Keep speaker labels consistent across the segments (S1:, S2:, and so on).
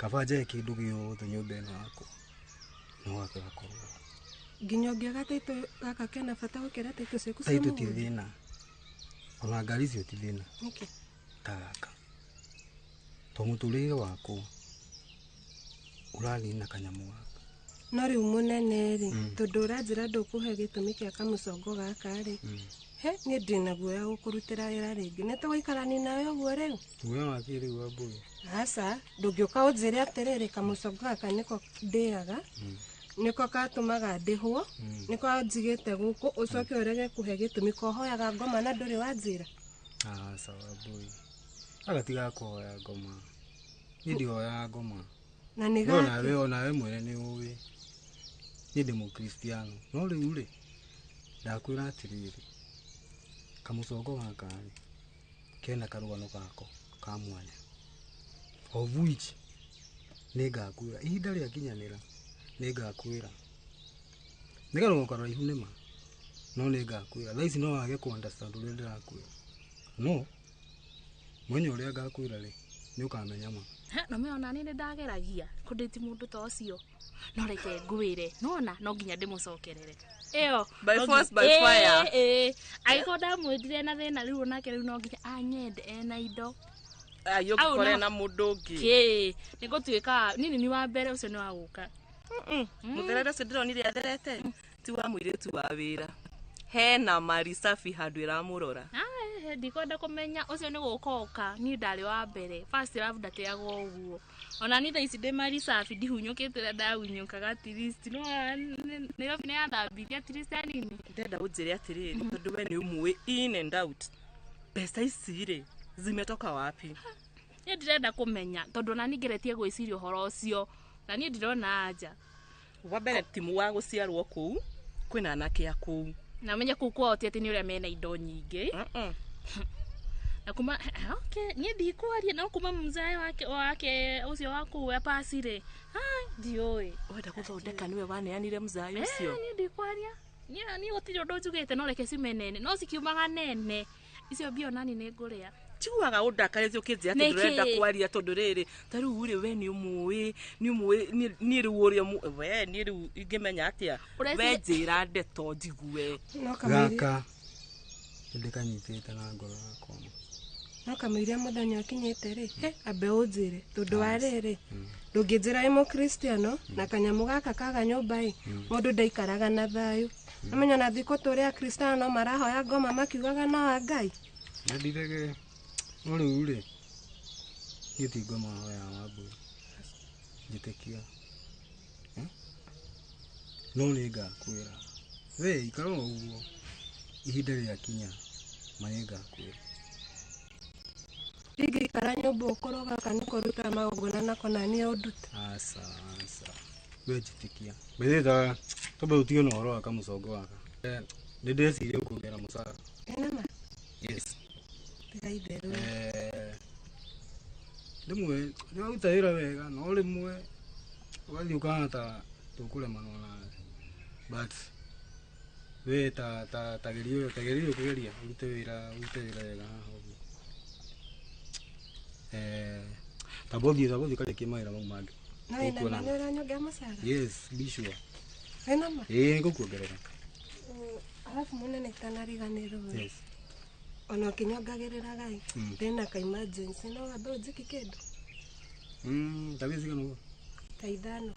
S1: Kaba njage kĩndũ gĩothe nyũmba ĩno yakwa, no gaka gakorwo.
S2: Nginya ũngĩaga taitũ gaka kena bata gũkĩra taitũ ciaku cia
S1: Taitũ ti
S2: mũgũnda.
S1: thĩna, ona ngari icio ti thĩna.
S2: Nĩkĩ?
S1: Ta gaka to mũtũrĩre wakwa ũrathiĩ na kanyamũ gaka.
S2: No rĩu mũnene rĩ, tondũ ũranjĩra ndũkũhe gĩtũmi kĩa kamũcongo gaka rĩ, he niĩ ndĩna guoya gũkũrutĩra wĩra rĩngĩ. Nĩ tũgũikarania nawe ũguo rĩu?
S1: Guoya wa kĩ rĩu, Wambũi?
S2: Aca, ndũngĩũka ũnjĩre atĩrĩrĩ, kamũcongo gaka nĩko ndĩaga, nĩko gatũmaga ndĩhwo, nĩko njigĩte gũkũ, ũcoke ũrege kũhe gĩtũmi kohoyaga ngoma na ndũrĩ wanjĩra.
S1: Aca Wambũi, gaka ti ga kũhoya ngoma, niĩ ndihoyaga ngoma.
S2: Na nĩ
S1: We
S2: gakĩ?
S1: onawe mwene nĩ ũĩ niĩ ndĩ mũkristiano, no rĩu rĩ, ndakwĩra atĩrĩrĩ, kamũcongo gaka rĩ, kena karũgano gako ka mwanya, of which nĩ ngakwĩra ihinda rĩakinyanĩra. Nĩ ngakwĩra nĩ karũgano karaihu nĩma, no nĩ ngakwĩra. Thaa ici no wage kũ understand ũrĩa ndĩrakwĩra, no mwenya ũrĩa ngakwĩra rĩ, nĩ ũkamenya ma.
S3: Ha, no me ona niĩ nĩ ndageragia kũndĩti mũndũ ta ũcio, no reke ngwĩre, nona no nginya ndĩmũcokerere ĩyo.
S4: By
S3: No
S4: force, by fire.
S3: Ĩĩ, angĩkorwo ndamwĩndire na thĩna rĩu, onake rĩu no nginya anyende ena indo.
S4: Ai,
S3: Au,
S4: ũngĩkore
S3: no.
S4: na mũndũ ũngĩ.
S3: Kĩ nĩ gũtuĩka nini ni wa mbere ũcio nĩ wa gũka.
S4: Mũtherere ũcio ndĩronire atherete ti wa mũirĩtu wa wĩra, hena marisabi handũ ĩramũrora.
S3: Ah, ndikwenda kũmenya ũcio nĩ gũka oka. Niĩ ndarĩ wa mbere, first love ndateagwo ũguo. Ona niĩ thaa ici ndĩ marisabi, ndihunyũkĩte ũrĩa ndahunyũkaga. At least no Nairobi nĩ yathambirie at least hanini.
S4: Ndenda ũnjĩre atĩrĩrĩ, tondũ we nĩ ũmũĩ in and out, mbeca ici rĩ zimetoka wapi?
S3: Niĩ ndirenda kũmenya, tondũ ona niĩ ngeretie gwĩciria ũhoro ũcio na niĩ ndirona anja.
S4: Wa mbere, timu wa gũciarwo kũu kwĩna anake a kũu.
S3: Na menye kũu kwao ti atĩ nĩ ũrĩa mena indo nyingĩ. Na kuma, okay, niĩ ndikwaria, no kuma mzae wake ũcio wa kũu pasi rĩ, ndiũĩ.
S4: Wenda gũthondeka nĩwe waneanire mzae ũcio.
S3: Niĩ ndikwaria, niĩ gũtirĩ ũndũ njugĩte, no reke ciume nene, no cikiumaga nene icio mbia onani nĩ ngũrĩa.
S4: Tiguaga ũndakarĩte ũkĩnjĩra atĩ
S3: Nĩkĩ?
S4: ndũrenda kwaria, tondũ rĩrĩ, ta rĩu rĩ, we nĩ ũmũĩ, nĩ ũmũĩ. Niĩ rĩu ũrĩa we niĩ rĩu ingĩmenya atĩa? We njĩra ndeto njigue.
S2: No kamũiria
S1: Gaka nĩndĩkanyitĩte na ngoro yakwa.
S2: No kamũiria mũthenya ũkinyĩte rĩ, he ambe ũnjĩre, tondũ wa rĩrĩ, ndũngĩnjĩra wĩ mũkristiano na kanyamũ gaka kaga nyũmba ĩ, mũndũ ndaikaraga na thayũ. Amenya na thikũ tũrĩ akristiano no marahoya ngoma makiugaga no a Ngai.
S1: Nĩ ndirege, no rĩu rĩ, niĩ ti ngoma hoyaga, Wambũi, njĩtĩkia. Eh? No nĩ ngakwĩra, we ikara o ũguo, ihinda rĩakinya ma nĩ ngakwĩra.
S2: Ndingĩikara nyũmba ũkorwo gaka nĩko rutaga magongona nako na niĩ ũndute.
S1: Aca, aca, we njĩtĩkia mbĩthĩta, twambe ũtige na ũhoro wa kamũcongo gaka. Eh, nĩ ndĩreciria gũkuongerera mũcara.
S2: Ĩnama?
S1: Yes.
S2: Tiga itherũ.
S1: Eh, rĩmwe nĩ waruta wĩra wega, no rĩmwe ũgathiĩ ũkahana ta tũkũremanwo nawe, but we ta ta geria, ta geria kũgeria ũrute wĩra wega haha ũguo. Eh, tamba ũthiĩ ũkarĩkie mawĩra mau mangĩ.
S2: No ĩnama?
S1: Ũkuona.
S2: Nĩ ũranyongera mũcara?
S1: Yes, be sure.
S2: Ĩnama?
S1: Ĩĩ, nĩngũkuongerera.
S2: Arabu mũnene, itanariganĩrwo,
S1: Yes.
S2: ona ũkĩnyongagĩrĩra gai, ndĩna ka emergency, no wambe ũnjĩki kĩndũ.
S1: Tabia cigana ũguo?
S2: Ta 5.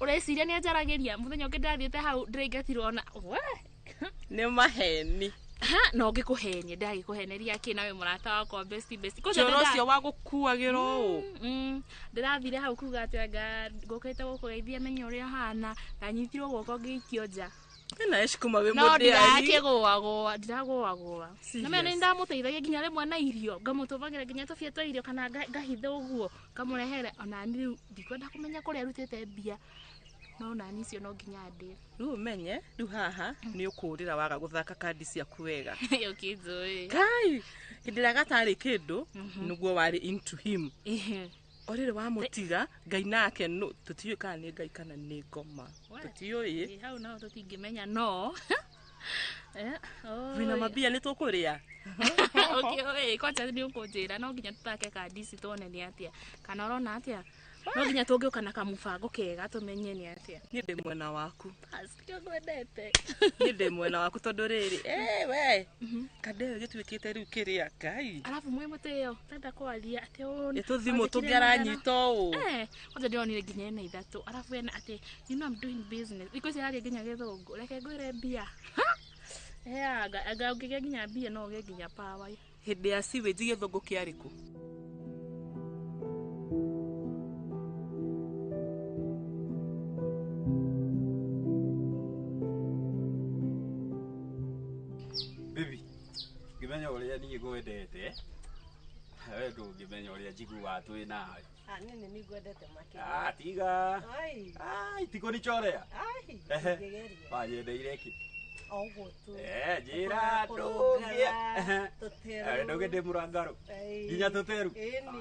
S3: Ũreciria nĩ anjaragĩria mũthenya ũngĩ ndathiĩte hau ndĩraingatirwo ona we.
S4: Nĩ maheni.
S3: Ha, no ngĩkũhenie, ndagĩkũheneria kĩ nawe mũrata wakwa, besti besti. Kwanza
S4: Coro ũcio wa gũkuagĩrwo ũũ.
S3: Ndĩrathire hau kuga atĩ anga ngũkĩte gũkũgeithia menye ũrĩa ũhana, ndanyitirwo guoko ngĩikio nja.
S4: Ena ecikuma wĩ
S3: No
S4: mũndĩani.
S3: ndirakĩgũagũa, ndiragũagũa.
S4: Serious?
S3: Na nĩ ndamũteithagia nginya rĩmwe na irio, ngamũtũmagĩra nginya tũbia twa irio kana ngahitha ũguo ngamũrehere. Ona niĩ rĩu ndikwenda kũmenya kũrĩa arutĩte mbia, no nani icio no nginya ndĩe.
S4: Rĩu ũmenye rĩu haha nĩ ũkũrĩra waga gũthaka kandi ciaku wega.
S3: Ũkĩnjũĩ.
S4: Kai, hĩndĩ ĩrĩa gatarĩ kĩndũ nĩguo warĩ into him. O rĩrĩ wamũtiga Ngai nake no tũtiũĩ kana nĩ Ngai kana nĩ ngoma. Tũtiũĩ.
S3: Hau no tũtingĩmenya no.
S4: Wĩna mambia nĩ tũkũrĩa.
S3: Okay, kwanja nĩ ũkũnjĩra no nginya tũthake kandi ici tuone nĩ atĩa. Kana ũrona atĩa? No nginya tũngĩũka na kamũbango kega tũmenye nĩ atĩa.
S4: Niĩ ndĩ mwena waku.
S3: Nĩkĩo ngwendete.
S4: Niĩ ndĩ mwena waku tondũ rĩrĩ, we kande ĩyo gĩtuĩkĩte rĩu kĩrĩa Ngai.
S3: Alafu mwĩ mũtĩo, tenda kwaria atĩ ũũ.
S4: Nĩ tũthimũ tũngĩ aranyita ũũ.
S3: Kwanza ndĩronire nginya ena ithatũ. Alafu ena atĩ you know I'm doing business. Thikũ ici araria nginya gĩthũngũ. Reke ngwĩre mbia. Anga ũngĩgĩa nginya mbia no ũgĩe nginya power.
S4: Hĩndĩ ya sewage gĩthũngũ kĩarĩ kũ?
S5: Baby, ngĩmenya ũrĩa niĩ ngwendete, we ndũngĩmenya ũrĩa njiguaga twĩ nawe.
S6: Niĩ nĩ ngwendete makĩria.
S5: Tiga.
S6: Ai.
S5: Tikũnichorea.
S6: Ai, ndingĩgeria.
S5: Wanyendeire kĩ?
S6: O ũguo tu.
S5: Njĩra ndũngĩ. Ndũngĩ ndĩ mũrangarũ. Nginya tũteru.
S6: Ĩni.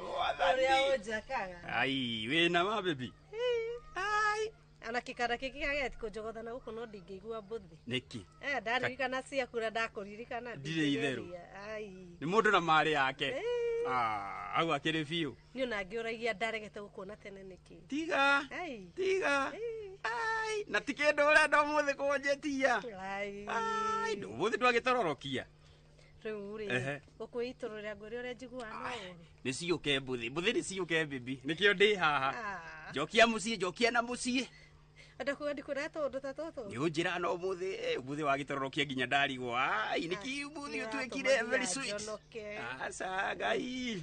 S5: Mwathani.
S6: Ũrĩa ũnjakaga.
S5: Ai, wĩna ma baby.
S6: Ai. Ona kĩkara gĩkĩ kĩagĩa kũnjogotha na gũkũ no ndingĩigua mbũthi.
S5: Nĩkĩ?
S6: Ndaririkana ciaku na ndakũririkana.
S5: Ndirĩ itherũ.
S6: Ai.
S5: Nĩ mũndũ na marĩ yake. Hau akĩrĩ biũ.
S6: Niĩ ona ngĩũragia ndaregete gũkuona tene nĩkĩ.
S5: Tiga.
S6: Ai.
S5: Tiga. Ai, na ti kĩndũ ũrenda ũmũthĩ kũnjĩtia.
S6: Ai.
S5: Ai, ũmũthĩ ndwagĩtororokia.
S6: Rĩu rĩ, gũkwĩitũrũrĩra ngwĩre ũrĩa njiguaga no ũru.
S5: Nĩ ciũke mbũthi, mbũthi nĩ ciũke baby. Nĩkĩo ndĩ haha. Njokia mũciĩ, njokia na mũciĩ.
S6: Enda kuga ndikũrehe tũũndũ ta tũtũ?
S5: Nĩ ũnjĩra no ũmũthĩ, ũmũthĩ wagĩtororokia nginya ndarigwo. Ai, nĩkĩ ũmũthĩ ũtuĩkire very sweet. Aca Ngai.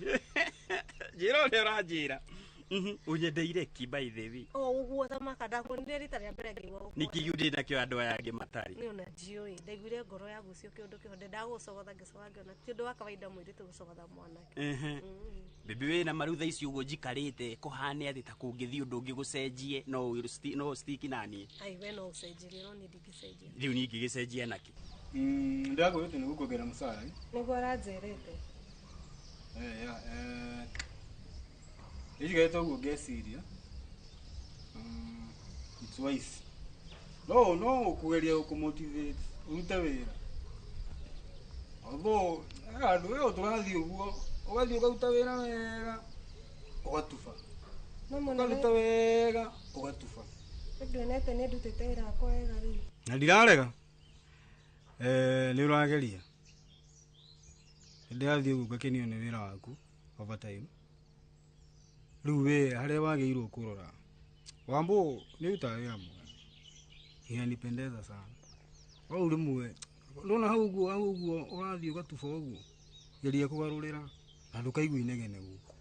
S5: Njĩra ũrĩa ũranjĩra. Ũnyendeire kĩ by the way?
S6: O ũguo thamaka ndakuonire rita rĩa mbere ngĩigua gũkũ.
S5: Nĩkĩ ndĩ nakĩo andũ aya angĩ matarĩ?
S6: Niĩ ona ndiũĩ, ndaiguire ngoro yagucio kĩũndũ kĩho, ndagũcogotha ngĩcoka ngĩona ti ũndũ wa kawaida mũirĩtu gũcogotha mwanake.
S5: Baby wĩna maru thaa ici ũguo njikarĩte kũhane atĩ ta kũngĩthiĩ ũndũ ũngĩ gũcenjie no stick na niĩ.
S6: Ai we no ũcenjirie no niĩ ndingĩcenjia.
S5: Rĩu niĩ ingĩgĩcenjia nakĩ?
S1: Ndĩrakwĩrĩte nĩ gũkuongerera mũcara.
S2: Nĩguo ũranjĩrĩte.
S1: Njigarĩte ũguo ngeciria. It's wise. No ũkũgeria gũkũmotivate ũrute wĩra. Although andũ ĩyo tũrathiĩ ũguo ũgathiĩ ũkaruta wĩra wega ũgatuba. Ũkaruta wega ũgatuba.
S2: Nduonete nĩ ndutĩte wĩra wakwa wega rĩu.
S1: Na ndirarega. Nĩ ũrageria. Ndĩrathiĩ ũguo ngakenio nĩ wĩra waku over time. Rĩu we harĩa wagĩrĩirwo kũrora. Wambo nĩ ũrutaga wĩra mwega. Inanipendeza sana. Hau rĩmwe ndona hau ũguo ũrathiĩ ũgatuba ũguo. Geria kũgarũrĩra na ndũkaigua inegene gũkũ.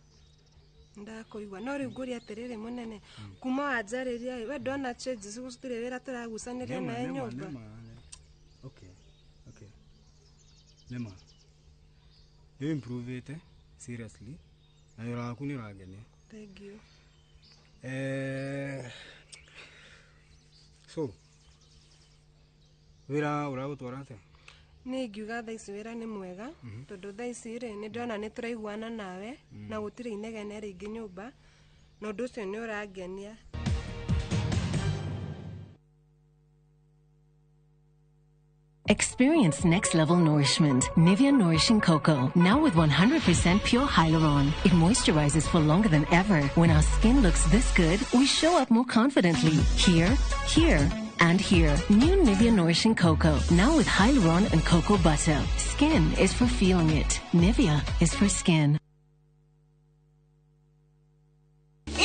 S2: Ndakũigua no rĩu ngũria atĩrĩrĩ mũnene kuma wanjarĩria we ndona changes gũtirĩ wĩra tũragucanĩria nawe nyũmba.
S1: Okay. Nĩma. Nĩ improve seriously. Na wĩra waku nĩ ũrangenia.
S2: Thank you.
S1: So wĩra ũragũtwara atĩa?
S2: Niĩ ingiuga thaa ici wĩra nĩ mwega tondũ thaa ici rĩ nĩ ndĩrona nĩ tũraiguana nawe na gũtirĩ inegene rĩingĩ nyũmba na ũndũ ũcio nĩ ũrangenia.
S7: Experience next level nourishment. Nivea Nourishing Cocoa. Now with 100% pure hyaluron. It moisturizes for longer than ever. When our skin looks this good, we show up more confidently. Here, here, and here. New Nivea Nourishing Cocoa. Now with hyaluron and cocoa butter. Skin is for feeling it. Nivea is for skin.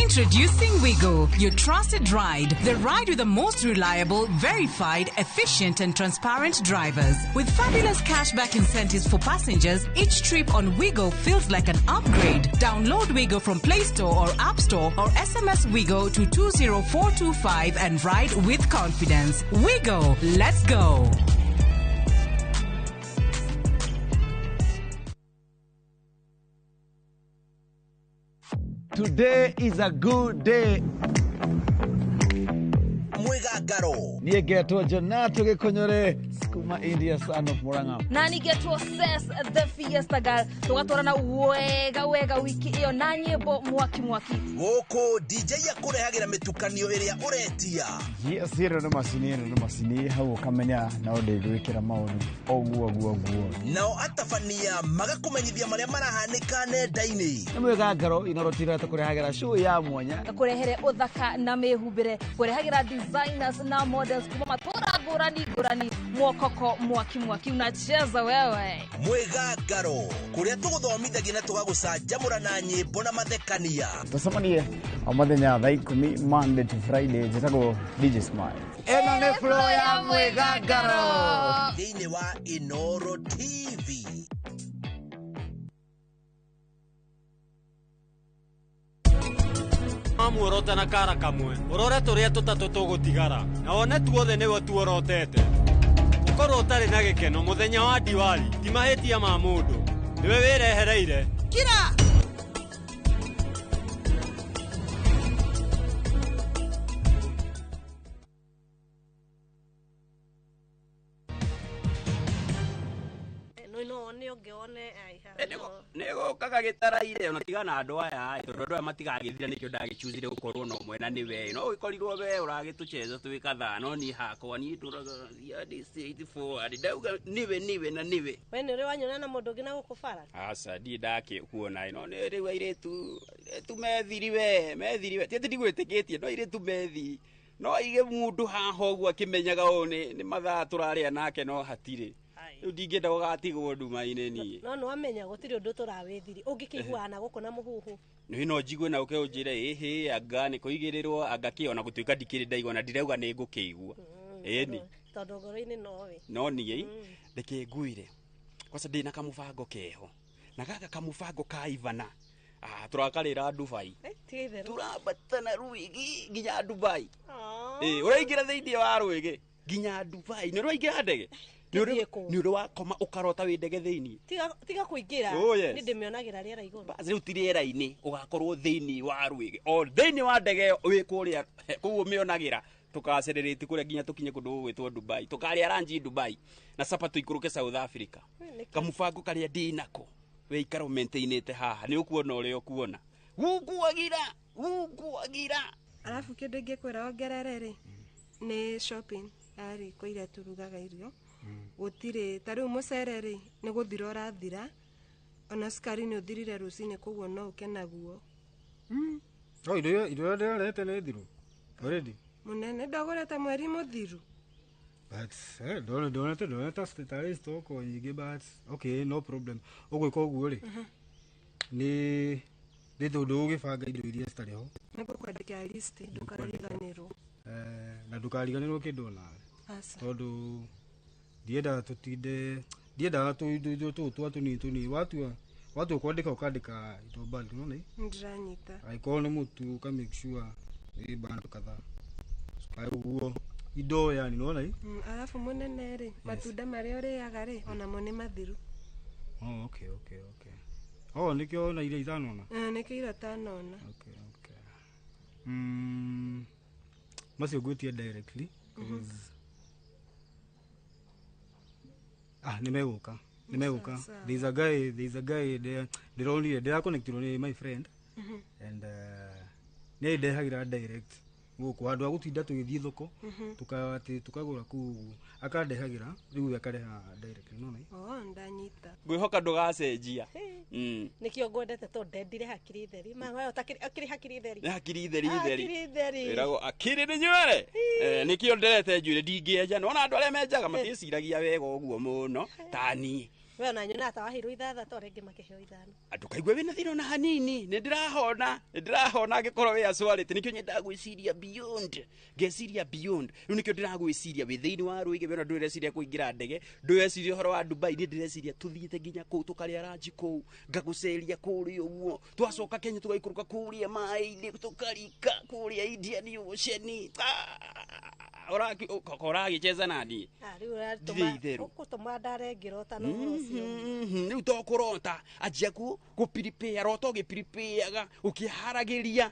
S8: Introducing Wigo, your trusted ride. The ride with the most reliable, verified, efficient and transparent drivers. With fabulous cashback incentives for passengers, each trip on Wigo feels like an upgrade. Download Wigo from Play Store or App Store or SMS Wigo to 20425 and ride with confidence. Wigo, let's go.
S9: Today is a good day. Mwĩgangaro.
S10: Niĩ ngetwo Jonato Gĩkũnyũre kuma India, son of Murang'a.
S11: Na ningetwo Ses the Fiesta Girl, tũgatwarana wega wega wiki ĩyo na nyĩmbo mwaki mwaki.
S9: Gũkũ DJ akũrehagĩra mĩtukanio ĩrĩa ũretia.
S10: Yes, ĩno nĩ macini, ĩno nĩ macini hau ũkamenya no ndĩgwĩkĩra maũndũ ũguo ũguo ũguo.
S9: Nao atabania magakũmenyithia marĩa marahanĩka nenda-inĩ.
S10: Nĩ Mwĩgangaro Inoro TV tũkũrehagĩra show ya mwanya.
S11: Kũrehere ũthaka na mĩhumbĩre, kũrehagĩra designers na models kuma matũra ngũrani ngũrani, mwokoko mwaki mwaki unacheza wewe.
S9: Mwĩgangaro, kũrĩa tũgũthomithagia na tũgagũcanjamũra na nyĩmbo na mathekania.
S10: Tũcemanie o mũthenya thaa 10 Monday to Friday. Njĩtagwo DJ Smile. Ĩno nĩ flow ya Mwĩgangaro
S9: thĩinĩ wa Inoro TV.
S12: Mamuorota na kara kamwe ũrore tũrĩa tũtatũ tũgũtigara na wone tuothe nĩwe tuorotete. Ũkorwo ũtarĩ na gĩkeno mũthenya wa Diwali ti mahĩtia ma mũndũ, nĩwe wĩrehereire.
S8: Kira.
S6: No one ũngĩ one ai.
S5: Nĩgũkaga gĩtaraire ona tiga na andũ aya tondũ andũ aya matigagĩthira, nĩkĩo ndagĩchuzire gũkorwo na ũmwe na nĩwe no ũgĩkorirwo we ũragĩtũcheza twĩ kathaa, no niĩ hakwa niĩ ndũraga straight forward, ndauga nĩwe nĩwe na nĩwe.
S6: We nĩ ũrĩ wanyona na mũndũ ũngĩ na gũkũ bara?
S5: Aca, ndirĩ ndakĩkuona, no nĩ rĩu airĩtu methiri we, methiri we, ti atĩ ndigwĩtĩkĩtie, no airĩtu methi no aige mũndũ haha ũguo akĩmenyaga ũũ nĩ mathaa tũrarĩa nake no hatirĩ. Rĩu ndingĩenda gũgatigwo nduma-inĩ niĩ.
S6: No nĩwamenya gũtirĩ ũndũ tũrawĩthiri ũngĩkĩiguaga na gũkũ na mũhuhu.
S5: Nĩ no njigue na ũke ũnjĩre ĩhĩ anga nĩ kũigĩrĩrwo anga kĩ, ona gũtuĩka ndikĩrĩ ndaigua na ndirauga nĩ ngũkĩigua. Ĩni
S6: tondũ ngoro-inĩ nowe.
S5: No niĩ reke nguire kwaca ndĩna kamũbango keho na gaka kamũbango ka Ivana tũrakarĩra Dubai, tũrambatana rwĩgĩ nginya Dubai. Ũraingĩra thĩinĩ wa rwĩgĩ nginya Dubai, nĩ ũraingĩra ndege, nĩ ũrĩ wakoma ũkarota wĩ ndege thĩinĩ.
S6: Tiga kũingĩra.
S5: Oh, yes.
S6: Nĩ ndĩmĩonagĩra rĩera igũrũ.
S5: Basi rĩu ti rĩera-inĩ, ũgakorwo thĩinĩ wa rwĩgĩ o thĩinĩ wa ndege ĩyo wĩ kũrĩa kũu ũmĩonagĩra. Tũkacererĩti kũrĩa nginya tũkinye kũndũ gũgwĩtwo Dubai, tũkarĩa ranji Dubai na sapa tũikũrũke South Africa. Kamũbango karĩa ndĩnako we ikara ũmaintainĩte haha nĩ ũkuona ũrĩa ũkuona. Gukuagira gukuagira.
S2: Arabu kĩndũ ingĩkwĩra wongerere rĩ nĩ shopping ya riko iria tũrugaga irio. Gũtirĩ ta rĩu mũcere rĩ nĩ gũthira ũrathira, ona cukari nĩ ũthirire rũcinĩ, koguo no ũke naguo.
S1: Oh, indo iria ndĩrarehete nĩ thiru already.
S2: Mũnene ndagũrĩte mweri mũthiru.
S1: But ndonete tarĩ stock nyingĩ, but okay, no problem. Ũgwĩka ũguo rĩ nĩ tondũ ũgĩbanga indo iria citarĩ ho.
S2: Nĩngũkwandĩkĩra list ndũkariganĩrwo.
S1: Na ndũkariganĩrwo kĩndũ onawe tondũ ndiendaga tũtinde, ndiendaga tũindo tũũ twa tũnini tũnini. Watua kwandĩka ũkandĩka indo mbali, nĩwona?
S2: Nĩndĩranyita.
S1: Angĩkorwo nĩ mũtu ũka make sure nĩ bando kadhaa, cukari ũguo, indo yani, nĩwona?
S2: Arabu mũnene rĩ matunda marĩa ũrĩaga rĩ onamo nĩ mathiru.
S1: Oh, okay okay okay. Oh, nĩkĩo ona iria itanona.
S2: Nĩkĩo iria itanona.
S1: Okay okay. Macio ngwĩtia directly cause nĩ megũka. There is a guy ndĩronire ndĩrakonectirwo nĩ my friend and nĩ ndehagĩra direct gũkũ handũ ha gũtinda tũgĩthiĩ thoko atĩ tũkagũra kũu ũguo, akandehagĩra rĩu akareha directly, nĩwona?
S2: Oh, ndanyita.
S5: Ngwĩhoka ndũgacenjia.
S6: Nĩkĩo ngwendete tondũ ndendire hakiri theri. Mawe ũtakĩrĩ hakiri theri.
S5: Nĩ hakiri theri theri.
S6: Hakiri theri.
S5: Ĩragwo akiri nĩ nywere. Nĩkĩo nderete njuĩrĩ ndingĩenja. Nĩwona andũ arĩa menjaga matiĩciragia wega ũguo mũno ta niĩ.
S6: We ona nyonaga ta waheirwo 6 rĩngĩ makĩheo 5.
S5: Ndũkaigue wĩna thĩna ona hanini, nĩ ndĩrahona angĩkorwo wĩ aswarĩte. Nĩkĩo nyendaga gwĩciria beyond, ngeciria beyond. Rĩu nĩkĩo ndĩragwĩciria wĩ thĩinĩ wa rwĩgĩ, we ona ndũreciria kũingĩra ndege, ndũreciria ũhoro wa Dubai, niĩ ndĩreciria tũthiĩte nginya kũu tũkarĩa ranji kũu, ngagũceria kũrĩa ũguo, twacoka Kenya tũgaikũrũka kũrĩa maĩ-inĩ, tũkarika kũrĩa Indian Ocean. Ũragĩcheza na niĩ.
S6: Rĩu
S5: Ndirĩ itherũ.
S6: ũgũtũma ndare ngĩrota na ũhoro ũcio.
S5: Rĩu to kũrota anjia gũpiripĩa rota ũgĩpiripĩaga ũkĩharagĩria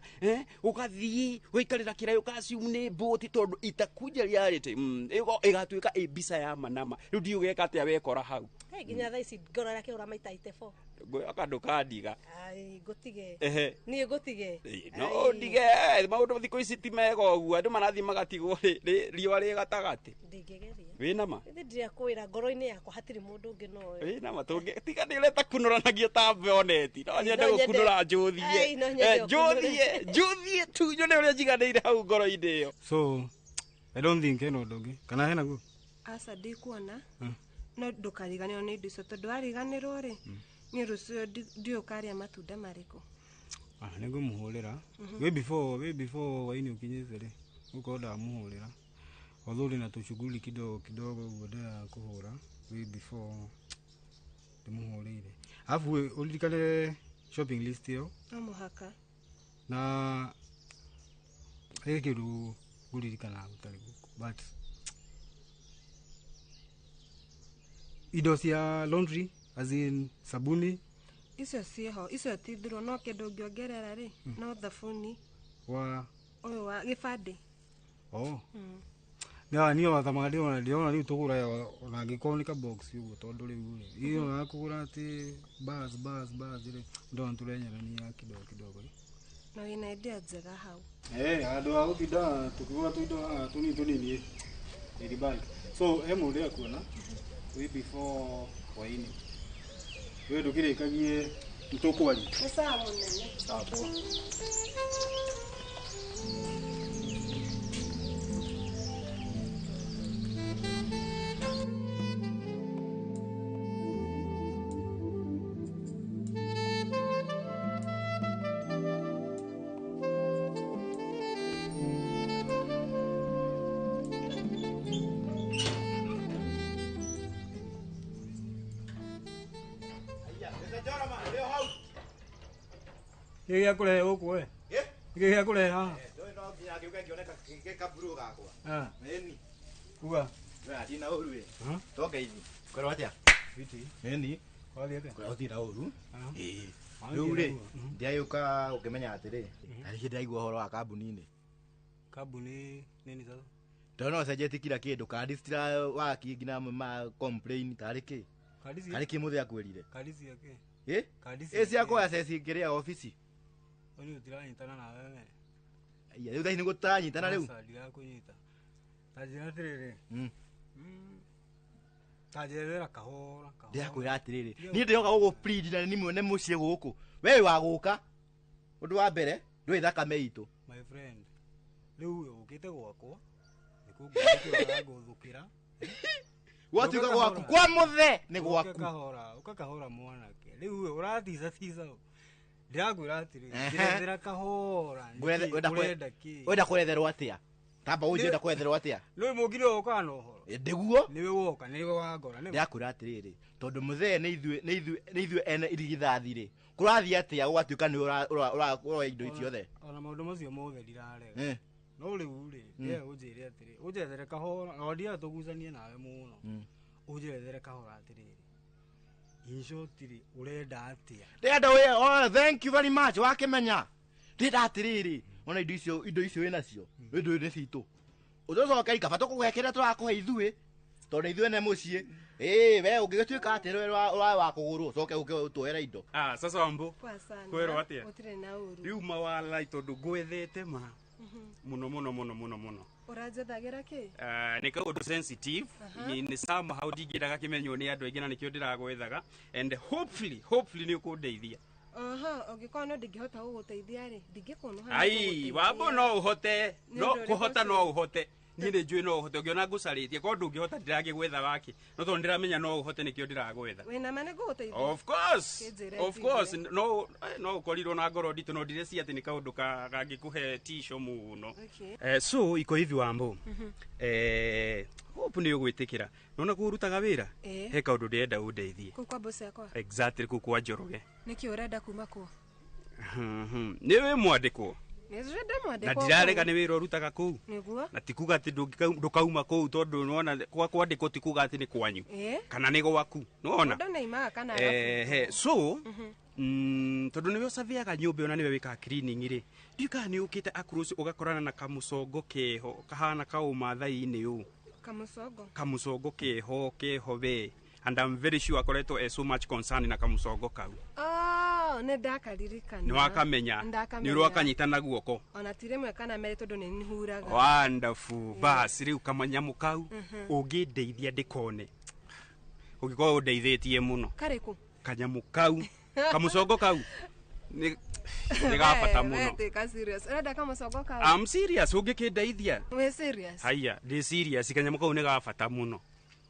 S5: ũgathiĩ ũgaikarĩra kĩraĩ ũkacium nĩ mbũti tondũ itakuja reality ĩgatuĩka ĩ mbica ya manama rĩu ndiũ ũgeka atĩa wekora hau.
S6: Hey, nginya thaa ici ngoro ĩrakĩhũra maita 84.
S5: Ngwĩhoka ndũkandiga.
S6: Ai, ngũtige.
S5: Ehe.
S6: Niĩ ngũtige.
S5: No ndige maũndũ thikũ ici ti mega ũguo andũ marathiĩ magatigwo riũa rĩ gatagatĩ.
S6: Ndingĩgeria.
S5: Wĩna ma?
S6: Ithe ndirakwĩra ngoro-inĩ yakwa hatirĩ mũndũ ũngĩ nowe.
S5: Wĩna ma tiga nĩ ũreta kunũranagia ta boneti no nyende gũkunũra njũthie.
S6: Ai, no nyende
S5: Njũthie njũthie tu nyone ũrĩa njiganĩire hau ngoro-inĩ ĩyo.
S1: So I don't think hena ũndũ ũngĩ kana hena guo?
S2: Aca ndikuona. No ndũkariganĩrwo nĩ indo icio tondũ wariganĩrwo rĩ niĩ rũciũ ndiũĩ ũkarĩa matunda marĩkũ.
S1: Nĩ ngũmũhũrĩra way before waini ũkinyĩte rĩ gũkorwo ndamũhũrĩra although ndĩna tũcuguri kidogo kidogo ũguo ndĩraga kũhũra way before ndĩmũhũrĩire. Alafu ũririkane shopping list ĩyo.
S2: No mũhaka.
S1: Na he kĩndũ ngũririkana gũtarĩ gũkũ but indo cia laundry as in sabuni
S2: icio ciĩho icio ti thirwo no kĩndũ ũngĩongerera rĩ no thabuni
S1: wa
S2: ũyũ wa gĩbandĩ.
S1: Oh. Niĩ wathamaga ndĩrona rĩu tũgũra ona angĩkorwo nĩ ka box ũguo tondũ rĩu rĩ iyo na kũgũra atĩ bars rĩ ndona tũrenyerania kidogo kidogo rĩ.
S2: Na wĩna idea njega hau.
S1: Handũ ha gũtinda tũkĩgũra tũindo haha tũnini tũnini ĩ bank. So he mũndũ akuona way before hwainĩ. We ndũkĩrĩkagie nĩtũkwaria.
S2: Nĩ sawa mũnene.
S1: Sawa poa. Nĩ gĩa kũrehe gũkũ we? Nĩ gĩa kũrehe haha?
S13: Ndoĩ no nginya ngĩũke ngĩone kaburu gakwa. Ĩni.
S1: Uga.
S13: We atina ũru ĩ. Tongeithi. Kwĩrwo atĩa?
S1: Fiti.
S13: Ĩni.
S1: Wathiĩ atĩa?
S13: Kwĩrwo ũtirĩ na ũru. Ĩĩ. Rĩu rĩ, ndĩragĩũka gũkĩmenya atĩrĩ, tarĩki ndĩraigua ũhoro wa kambuni-inĩ.
S1: Kambuni nini sasa?
S13: Ndona ũcenjetie kila kĩndũ, kandi citirawaki nginya ma complain tarĩ kĩ? Karĩ kĩ mũthee akwĩrire?
S1: Kandi cia kĩ?
S13: Ĩ?
S1: Kandi
S13: Ĩ cia kũ access kĩrĩa obici?
S1: Ũyũ tũtiranyitana nawe we.
S13: Iya, rĩu thaa ici nĩguo tũtaranyitana rĩu.
S1: Aca, ndirakũnyita. Ta njĩra atĩrĩrĩ. Ta njerethera kahora kahora.
S13: Ndĩrakwĩra atĩrĩrĩ, niĩ ndĩroka gũgũ plead na nĩ mwene mũciĩ gũkũ. We wĩ wa gũka. Ũndũ wa mbere, ndũĩ thakame itũ.
S1: My friend, rĩu ũkĩte gwakwa, nĩ kũngũthũkĩra.
S13: Gwatuĩka gwaku kwa mũthee nĩ gwaku.
S1: Ũka kahora mwanake. Rĩu ũraticatica. Ndĩrakwĩra atĩrĩrĩ, njerethera kahora. Ũrenda kĩ?
S13: Wenda kũretherwo atĩa? Tamba ũnjĩre wenda kũretherwo atĩa?
S1: Nĩwe mũngire ũkaga na ũhoro.
S13: Ndĩguo?
S1: Nĩwe woka, nĩwe wangora.
S13: Ndĩrakwĩra atĩrĩrĩ, tondũ mũthee nĩ ithuĩ ene irigithathi rĩ, kũrathiĩ atĩa gũgatuĩka nĩwe ũroya indo ici ciothe?
S1: Ona maũndũ macio mothe ndirarega. No rĩu rĩ, ndĩrenda ũnjĩre atĩrĩ, ũnjerethere kahora, na ndienda tũgucanie nawe mũno. Ũnjerethere kahora atĩrĩrĩ. In short rĩ, ũrenda atĩa?
S13: Ndĩrenda wĩ, oh, thank you very much, wakĩmenya. Ndĩrenda atĩrĩrĩ, ona indo icio wĩnacio, indo nĩ citũ. Ũtũcokerie kaba tũkũhe kĩrĩa tũrakũhe ithuĩ, tondũ nĩ ithuĩ ene mũciĩ. Ĩĩ, we ũngĩgĩtuĩka atĩ we wa kũgũrwo, ũcoke ũke ũtwoere indo.
S5: Sasa Wambo.
S2: Poa sana.
S5: Kwĩrwo atĩa?
S2: Gũtirĩ na ũru.
S5: Rĩu mawalai tondũ ngwethete ma. Mũno mũno mũno mũno mũno.
S2: Ũranjethagĩra kĩ?
S5: Nĩ kaũndũ sensitive. Nĩ somehow ndingĩendaga kĩmenywo nĩ andũ aingĩ na nĩkĩo ndĩragwethaga and hopefully nĩ ũkũndeithia.
S2: Ũngĩkorwo no ndingĩhota gũgũteithia rĩ, ndingĩkũnũha.
S5: Ai, Wambo no ũhote, no kũhota no ũhote. Niĩ nĩ njũĩ no ũhote, ũngĩona ngũcarĩtie, korwo ndũngĩhota ndĩragĩgwetha wake. No tondũ ndĩramenya no ũhote nĩkĩo ndĩragwetha.
S2: Wĩna ma nĩ ngũgũteithia?
S5: Of course.
S2: Kĩnjĩre
S5: Of course,
S2: njigue.
S5: no ũkorirwo na ngoro nditũ no ndireciria atĩ nĩ kaũndũ kangĩkũhe tisho mũno.
S2: Okay.
S5: So iko hivi Wambo. Hope nĩ ũgwĩtĩkĩra. Nona kũu ũrutaga wĩra? He kaũndũ ndĩrenda ũndeithie.
S2: Kũu kwa boss yakwa?
S5: Exactly, kũu kwa Njoroge.
S2: Nĩkĩ ũrenda kuma kuo?
S5: Nĩ wĩ mwandĩkwo?
S2: Nĩ ndamwandĩka.
S5: Na ndirarega nĩ wĩra ũrutaga kũu.
S2: Nĩguo.
S5: Na ti kuga atĩ ndũkauma kũu tondũ nĩwona kwa kwandĩkwo ti kuga atĩ nĩ kwanyu. Kana nĩ gwaku. Nĩwona?
S2: Mũndũ nĩaimaga kana
S5: Ehe, so tondũ nĩwe ũcabĩaga nyũmba ĩyo na nĩwe wĩkaga cleaning rĩ, ndiũĩ kana nĩ ũkĩte across ũgakorana na kamũcongo keho kahana kaũmathai-inĩ ũũ.
S2: Kamũcongo.
S5: Kamũcongo keho keho we, and I'm very sure akoretwo e so much concern na kamũcongo kau.
S2: Oh, nĩ ndakaririkana.
S5: Nĩ wakamenya.
S2: Ndakamenya.
S5: Nĩ ũrakanyita na guoko.
S2: Ona ti rĩmwe kana merĩ tondũ nĩ huraga.
S5: Wonderful. Bas rĩu kamanyamũ kau ũngĩndeithia ndĩkone, ũngĩkorwo ũndeithĩtie mũno.
S2: Karĩkũ?
S5: Kanyamũ kau, kamũcongo kau nĩ ga bata mũno.
S2: Tuĩka serious. Ũrenda kamũcongo kau?
S5: I'm serious, ũngĩkĩndeithia.
S2: Wĩ serious?
S5: Haiya, ndĩ serious, kanyamũ kau nĩ ga bata mũno.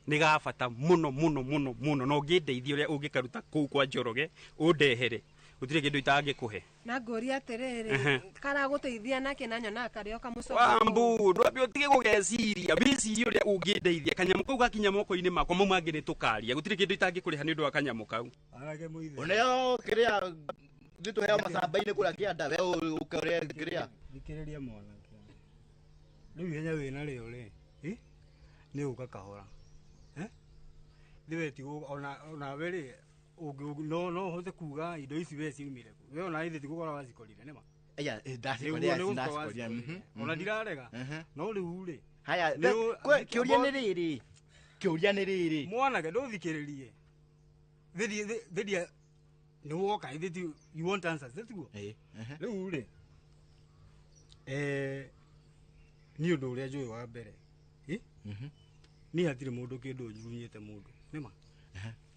S5: Nĩ ga bata mũno mũno mũno mũno, na ũngĩndeithia ũrĩa ũngĩkaruta kũu kwa Njoroge ũndehere, gũtirĩ kĩndũ itangĩkũhe.
S2: Na ngũria atĩrĩrĩ, karagũteithia nake na nyonaga karĩ o kamũcongo.
S5: Wambu, ndwambe ũtige gũgeciria, wĩcirie ũrĩa ũngĩndeithia. Kanyamũ kau gakinya moko-inĩ makwa, mau mangĩ nĩ tũkaria. Gũtirĩ kĩndũ itangĩkũrĩha nĩ ũndũ wa kanyamũ kau.
S13: Ũneo kĩrĩa ithuĩ tũheo macamba-inĩ kũrĩa kĩanda, we ũke ũrĩe kĩrĩa.
S1: Thikĩrĩria mwanake. Rĩu ihenya wĩna rĩo rĩ, nĩ gũka kahora. Rĩu ti ona we rĩ, no ũhote kuga indo ici we ciumire kũ. We ona ithe ti gũkora wacikorire, nĩma?
S13: Aya, ndacikorire, ndacikorire.
S1: Ona ndirarega. No rĩu rĩ.
S13: Haya, kĩũria nĩ rĩrĩ. Kĩũria nĩ rĩrĩ.
S1: Mwanake ndũthikĩrĩrie. Thiĩ nĩ woka, ithe ti you want answers, tiguo? Rĩu rĩ, niĩ ũndũ ũrĩa njũĩ wa mbere, niĩ hatirĩ mũndũ kĩndũ njunyĩte mũndũ, nĩma?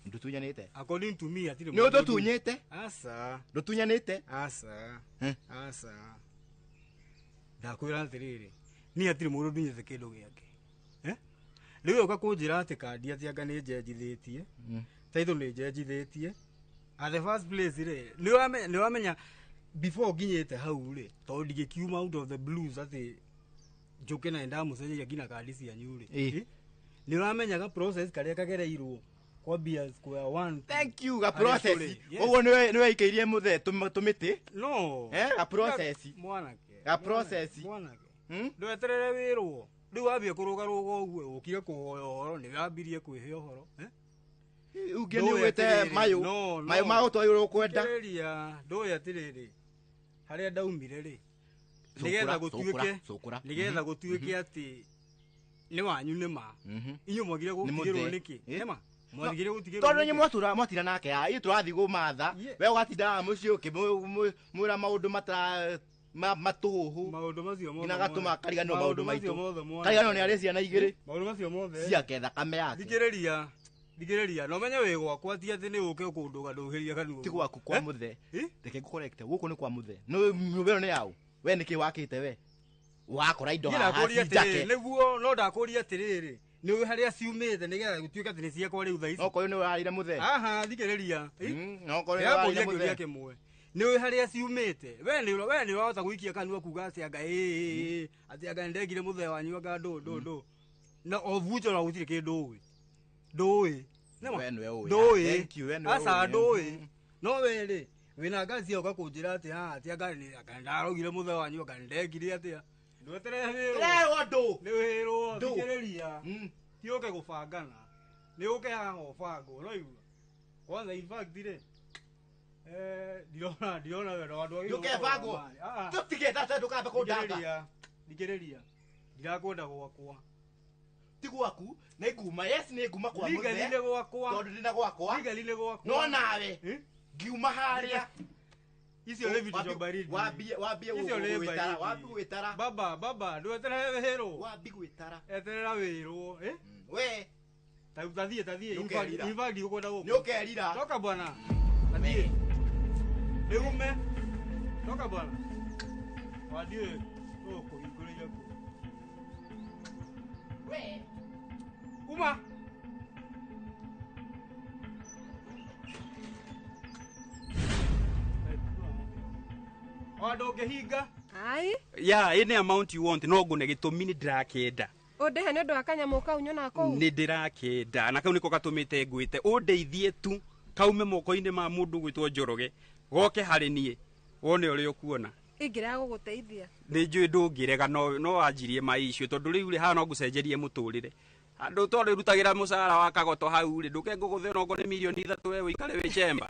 S13: Ndutunyanĩte?
S1: According to me hatirĩ
S13: Nĩ ũtũtunyĩte?
S1: Aca.
S13: Ndũtunyanĩte?
S1: Aca. Aca. Ndakwĩra atĩrĩrĩ, niĩ hatirĩ mũndũ ndunyĩte kĩndũ gĩake. Rĩu ũka kũnjĩra atĩ kandi atĩ anga nĩ njenjithĩtie, taitũ nĩ njenjithĩtie. At the first place rĩ, nĩ wamenya before nginyĩte hau rĩ, tondũ ndingĩkiuma out of the blues atĩ njũke na nĩndamũcenjeria nginya kandi cianyu rĩ. Nĩ ũramenyaga process karĩa kagereirwo kwambia square one.
S13: Thank you, ga process. Ũguo nĩ weikĩirie mũthee tũmĩtĩ?
S1: No.
S13: Ga process.
S1: Mwanake.
S13: Ga process.
S1: Mwanake. Ndweterere wĩrwo. Rĩu wambia kũrũgarũga ũguo, ũkire kũhoya ũhoro, nĩ wambirie kwĩhe ũhoro.
S13: Ũngĩ nĩ ũgĩte mayũ. Mayũ ma gũtwarĩrwo ũkwenda.
S1: Thikĩrĩria, ndũĩ atĩrĩrĩ, harĩa ndaumire rĩ, nĩgetha gũtuĩke, nĩgetha gũtuĩke atĩ nĩ wanyu nĩ ma. Inyuĩ mwagire gũtigĩrwo nĩkĩ? Nĩ ma? Mwagire gũtigĩrwo.
S13: Tondũ inyuĩ mwatura mwatira nake ya, ithuĩ tũrathiĩ gũmatha, we ũgatinda mũciĩ ũkĩmwĩra maũndũ matũhũhũ.
S1: Maũndũ macio mothe.
S13: Nginya gatũma kariganĩrwo maũndũ maitũ. Kariganĩrwo nĩ arĩ ciana igĩrĩ.
S1: Maũndũ macio mothe.
S13: Ciake thakame yake.
S1: Thikĩrĩria. Thikĩrĩria, no menye wĩ gwakwa ti atĩ nĩ ũke kũndũga ndũhĩria kanua.
S13: Ti gwaku kwa mũthee. Reke ngũcorrecte, gũkũ nĩ kwa mũthee. Nyũmba ĩno nĩ yaũ? We nĩkĩ wakĩte we? Wakora indo haha ci njake.
S1: Nĩguo, no ndakũria atĩrĩrĩ, nĩ ũĩ harĩa ciumĩte nĩgetha gũtuĩke atĩ nĩ ciakwa rĩu thaa ici.
S13: Okorwo nĩ ũrarĩire mũthee.
S1: Aha, thikĩrĩria.
S13: Okorwo nĩ ũrarĩire
S1: Ndĩrakũria kĩũria
S13: mũthee.
S1: kĩmwe. Nĩ ũĩ harĩa ciumĩte? We nĩ ũrahota gũikia kanua kuga atĩ anga ĩĩ, atĩ anga nĩndekire mũthee wanyu anga ndũ ndũ ndũ. Na obucho na gũtirĩ kĩndũ ũĩ. Ndũĩ.
S13: We nĩwe ũĩ.
S1: Ndũĩ.
S13: Thank you, we nĩwe
S1: Aca
S13: ũĩ.
S1: ndũĩ. No we rĩ, wĩna ngaci ũka kũnjĩra atĩ haha atĩ anga ndarogire mũthee wanyu anga nĩndekire atĩa. Ndweterere wĩrwo.
S13: Ndĩrerwo ndũ.
S1: Nĩ wĩrwo,
S13: Ndũ.
S1: thikĩrĩria. Ti ũke gũbangana. Nĩ ũke haha ũbangwo, ũraigua? Kwanza in fact rĩ, ndirona wendo wa andũ agima.
S13: Ndũkebangwo. Tũtige tata ndũkambe kũndanga.
S1: Thikĩrĩria. Ndirakwenda gwakwa.
S13: Ti gwaku, nĩ nguma. Yes, nĩ nguma kwa mũthee.
S1: Legally nĩ gwakwa.
S13: Tondũ ndĩna gwakwa.
S1: Legally nĩ gwakwa.
S13: No nawe, ngiuma harĩa.
S1: Icio nĩ vitu baridi.
S13: Wambie
S1: Icio nĩ
S13: gwĩtara,
S1: baridi.
S13: wambie gwĩtara.
S1: Baba, baba, ndweterere wĩrwo.
S13: Wambie gwĩtara.
S1: Eterera wĩrwo, eh?
S13: We.
S1: Tathiĩ, tathiĩ.
S13: Nĩũkerira.
S1: In fact, ũkwenda gũkũ.
S13: Nĩũkerira.
S1: Toka bwana. Tathiĩ. Nĩume. Toka bwana. Wandiĩ, ũkũhingũrĩire kũ.
S13: We.
S1: Uma. Ona ndũngĩhinga.
S2: Ai.
S5: Yeah, any amount you want, no ngũne gĩtũmi nĩ ndĩrakĩenda.
S2: Ũndĩhe nĩ ũndũ wa kanyamũ kau nyonaga kũu.
S5: Nĩ ndĩrakĩenda, na kau nĩko gatũmĩte ngwĩte ũndeithie tu kaume moko-inĩ ma mũndũ gwĩtwo Njoroge goke harĩ niĩ wone ũrĩa ũkuona.
S2: Ingĩrega gũgũteithia.
S5: Nĩ njũĩ ndũngĩrega no wanjirie maicio tondũ rĩu rĩ haha no ngũcenjerie mũtũrĩre. Andũ tondũ rutagĩra mũcara wa kagoto hau rĩ ndũke ngũgũthe onokorwo nĩ mirioni 3 we ũikare wĩ chemba.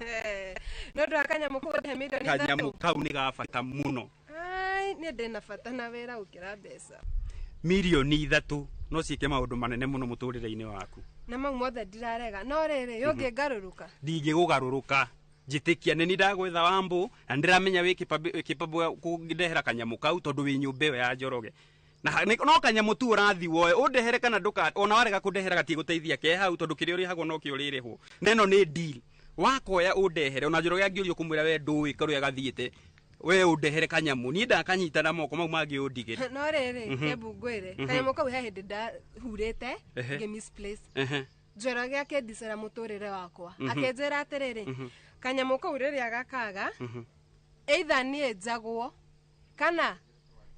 S2: Nĩ ũndũ wa kanyamũ kau ũndehe mirioni 3.
S5: Kanyamũ kau nĩ ga bata mũno.
S2: Ai, niĩ ndĩna bata na wĩra gũkĩra mbeca.
S5: Mirioni 3 no ciĩke maũndũ manene mũno mũtũrĩre-inĩ waku.
S2: Na mau mothe ndirarega no rĩrĩ yũngĩngarũrũka.
S5: Ndingĩgũgarũrũka. Njĩtĩkia nĩ ndagwetha Wambũ na ndĩramenya wĩ capable kũndehera kanyamũ kau tondũ wĩ nyũmba ĩyo ya Njoroge. Na no kanyamũ tu ũrathi woe ũndehere kana ndũka ona warega kũndehera gatigũteithia ke hau tondũ kĩrĩa ũrĩhagwo no kĩo ũrĩrĩhwo. Na ĩno nĩ deal. Wakoya ũndehere ona Njoroge angĩũrio kũmwĩra we ndũĩ kũrĩa gathiĩte we ũndehere kanyamũ niĩ ndakanyita na moko mau mangĩ ũndigĩre.
S2: No rĩrĩ kembu ngwĩre kanyamũ kau he hĩndĩ ndahurĩte ngĩ misplace. Njoroge akĩndicera mũtũrĩre wakwa akĩnjĩra atĩrĩrĩ kanyamũ kau rĩrĩa gakaga either niĩ njagwo kana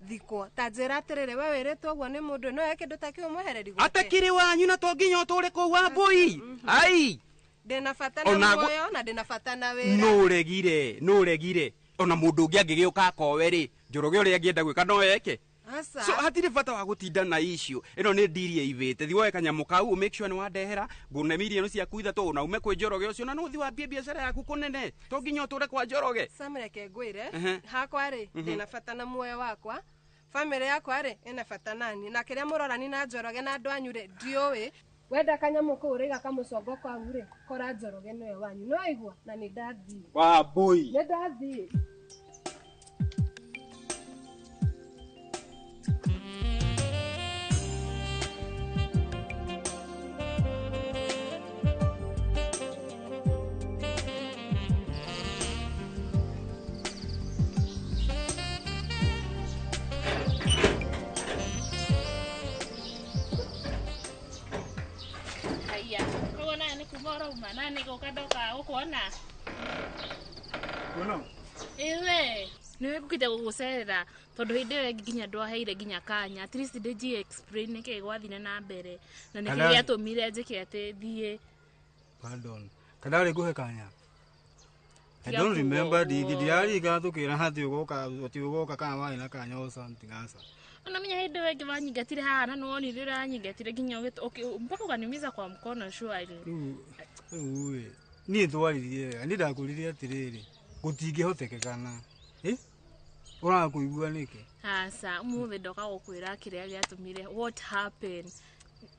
S2: thikwo. Ta njĩra atĩrĩrĩ we wĩrĩtwo ũguo nĩ mũndũ no eke kĩndũ ta kĩu mwehereri gwake.
S5: Atakĩrĩ wanyu na to nginya ũtũre kũu Wambũi. Ai
S2: ndĩna bata na muoyo na ndĩna bata na wĩra.
S5: Nũregire ona mũndũ ũngĩ angĩgĩũka akowe rĩ Njoroge ũrĩa angĩenda gwĩka no eke. So hatirĩ bata wa gũtinda na issue ĩno nĩ ndiri ĩivĩte. Thiĩ woe kanyamũ kau make sure nĩ wandehera ngũne mirioni ciaku 3 na ume kwĩ Njoroge ũcio na no ũthiĩ wambie biacara yaku kũnene to nginya ũtũre kwa Njoroge.
S2: Sam reke ngwĩre hakwa rĩ ndĩna bata na muoyo wakwa family yakwa rĩ ĩna bata nani na kĩrĩa mũrorani na Njoroge na andũ anyu rĩ ndiũĩ. Wenda kanyamũ kau rĩga kamũcongo kau rĩ kora Njoroge nĩwe wanyu no aigua na nĩ ndathiĩ.
S5: Wambũi
S2: nĩ ndathiĩ.
S3: Ewe niwe ngukite gugucerera tondu hindi ĩyo ĩngĩ nginya ndwaheire nginya kanya at least ndĩnjie explain nĩkĩĩ gwathire na mbere na nĩkĩĩ gĩatũmire njĩke atĩ thiĩ.
S1: Pardon. Kana rĩ ngũhe kanya. I don't remember ndiriga tukĩra hati ũgoka kana warĩ na kanya or something asa.
S3: Unamenya hindi ĩyo ĩngĩ wanyingatire haha na nĩwonire ũrĩa wanyingatire nginya mpaka ukaniumiza kwa mkono surely.
S1: Rĩu niĩ twaririe wega niĩ ndakwĩrire atĩrĩrĩ gũtingĩhotekekana. Ũrakũigua nĩkĩ?
S3: Aca ũmũthĩ ndoka gũkwĩra kĩrĩa gĩatũmire what happened.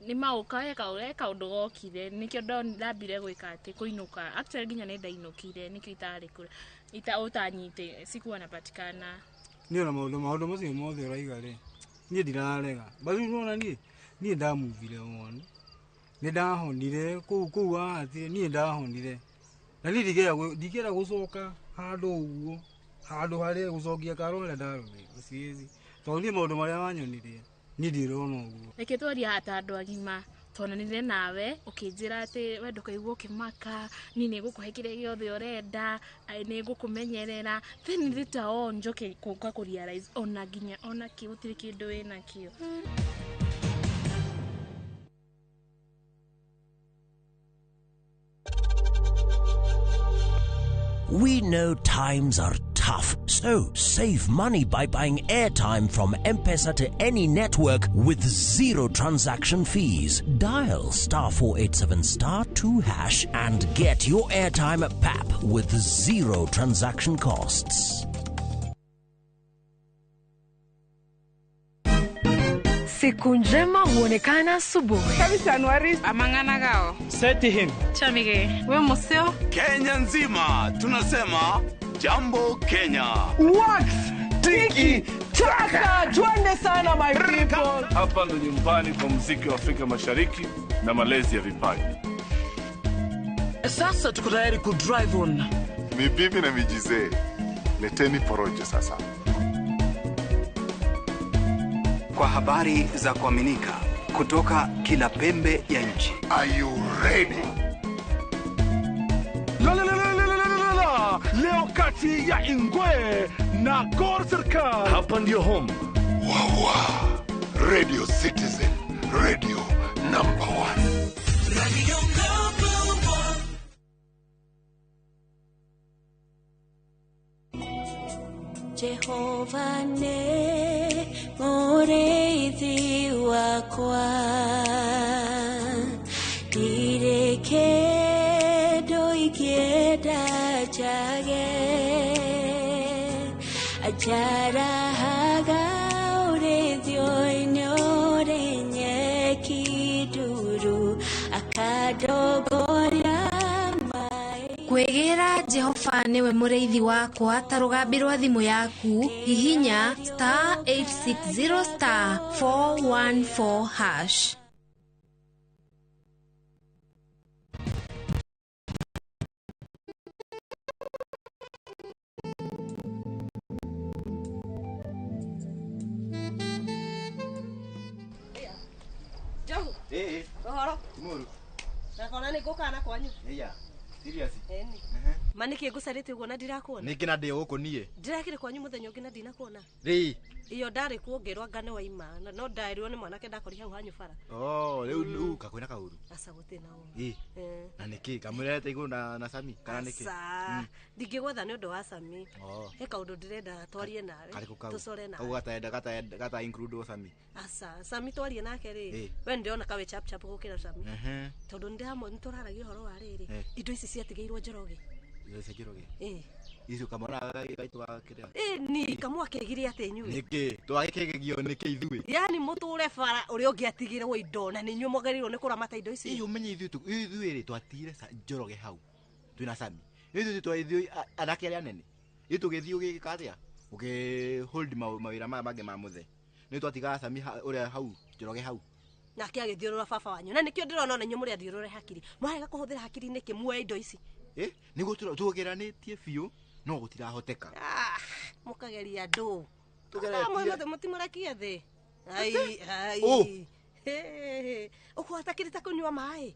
S3: Nĩ maũka he kaũndũ gokire nĩkĩo ndambire gwĩka atĩ kũinũka. Actually nginya nĩ ndainũkire nĩkĩo itarĩ kũrĩa ũtanyite sikuwa napatikana.
S1: Niĩ ona maũndũ macio mothe ũraiga rĩ niĩ ndirarega but rĩu nĩwona niĩ ndamuvire on nĩ ndahonire kũu wahatire niĩ ndahonire na niĩ ndingĩenda gũcoka handũ ũguo handũ harĩa gũcokia karo harĩa ndarũmĩirwo siwezi tondũ niĩ maũndũ marĩa wanyonirie niĩ ndirona ũguo.
S3: Reke twarie haha ta andũ agima twonanire nawe ũkĩnjĩra atĩ we ndũkaigua ũkĩmaka niĩ nĩngũkũhe kĩrĩa gĩothe ũrenda nĩngũkũmenyerera then later on njoke gũka kũ realize ona nginya ona kĩ gũtirĩ kĩndũ wĩnakĩo.
S9: We know times are tough, so save money by buying airtime from M-Pesa to any network with zero transaction fees. Dial *487*2# and get your airtime at PAP with zero transaction costs.
S7: Siku njema huonekana asubuhi.
S8: Amangana gao.
S14: Seti him.
S8: Chamige. We museo.
S15: Kenya nzima tunasema Jambo Kenya.
S14: Wax tiki taka twende sana my people.
S16: Hapa ndo nyumbani kwa muziki wa Afrika Mashariki na malezi ya vipaji.
S4: Sasa tuko tayari ku drive on.
S17: Ni bibi na mijizee. Leteni porojo sasa.
S18: Kwa habari za kuaminika kutoka kila pembe ya nchi.
S17: Are you ready?
S16: La la la la la la la. Leo kati ya Ingwe na Gor Serikal. Hapa ndio home.
S17: Wawa. Radio Citizen, radio number 1.
S8: Radio number 1.
S19: Jehova nĩ mũrĩithi wakwa, ndirĩ kĩndũ ingĩenda njage. Anjarahaga ũrĩithio-inĩ ũrĩ nyeki nduru, akandongoria.
S20: Kwĩgĩra Jehova nĩwe mũrĩithi wakwa ta rũgambi rwa thimũ yaku, hihinya *860 *414#.
S6: Njogu.
S13: Ĩĩ.
S6: Ũhoro?
S13: Ti mũru.
S6: Nakona nĩ ngũkana kwanyu.
S13: Ĩya. Serious.
S6: Ĩni. Ma nĩkĩ ngũcarĩte ũguo na ndirakuona?
S13: Nĩkĩ na ndĩ gũkũ niĩ?
S6: Ndirakĩrĩ kwanyu mũthenya ũngĩ na ndinakuona.
S13: Rĩ.
S6: Iyo ndarĩ kuo ngĩrwo anga nĩ waima na no ndaĩrwo nĩ mwanake ndakori hau hanyu bara.
S13: Oh, rĩu rĩu kakwĩna kaũru.
S6: Aca gũtirĩ na ũru.
S13: Ĩ. Na nĩkĩ kamũrete igũrũ na Sami kana nĩkĩ?
S6: Aca. Ndingĩgwetha nĩ ũndũ wa Sami.
S13: Oh.
S6: He kaũndũ ndĩrenda twarie nawe.
S13: Karĩkũ kau?
S6: Tũcore
S13: Kau
S6: nawe.
S13: gataenda gataenda gata include Sami.
S6: Aca, Sami twarie nake rĩ.
S13: Ĩ.
S6: We nĩndĩrona kawe chap chap gũkĩra Sami.
S13: Ehe.
S6: Tondũ nĩndĩramwe nĩtũraragia ũhoro wa rĩrĩ.
S13: Eh.
S6: Indo ici ciatigĩirwo Njoroge.
S13: Indo cia Njoroge.
S6: Ĩ.
S13: Icio kamwana gaitũ ga kĩrĩa.
S6: Ĩ ni kamwa kĩgire atĩ inyuĩ.
S13: Nĩkĩ? Twagĩkĩgegio nĩkĩ ithuĩ?
S6: Yani mũtũre bara ũrĩa ũngĩ atigĩrwo indo na nĩ inyuĩ mwagĩrĩirwo nĩ kũramata indo ici.
S13: Ĩ ũmenye ithuĩ ithuĩ rĩ twatigire Njoroge hau twĩna Sami. Ithuĩ twa ithuĩ anake arĩa anene. Ithuĩ tũgĩthiĩ ũgĩka atĩa? Ũkĩ hold mawĩra maya mangĩ ma mũthe. Nĩ twatigaga Sami ũrĩa hau Njoroge hau.
S6: Nake agĩthiũrũra baba wanyu na nĩkĩo ndĩrona ona inyuĩ mũrĩ athiũrũre hakiri. Mwarega kũhũthĩra hakiri nĩkĩ muoe indo ici?
S13: Ĩ nĩguo tũgeranĩtie biũ no gũtirahoteka.
S6: Ah, mũkageria andũ.
S13: Tũgeretie.
S6: Mũtimũrekie thĩ. Ai ai.
S13: Ũ.
S6: Ũkũhota kĩrĩ ta kũnyua maĩ.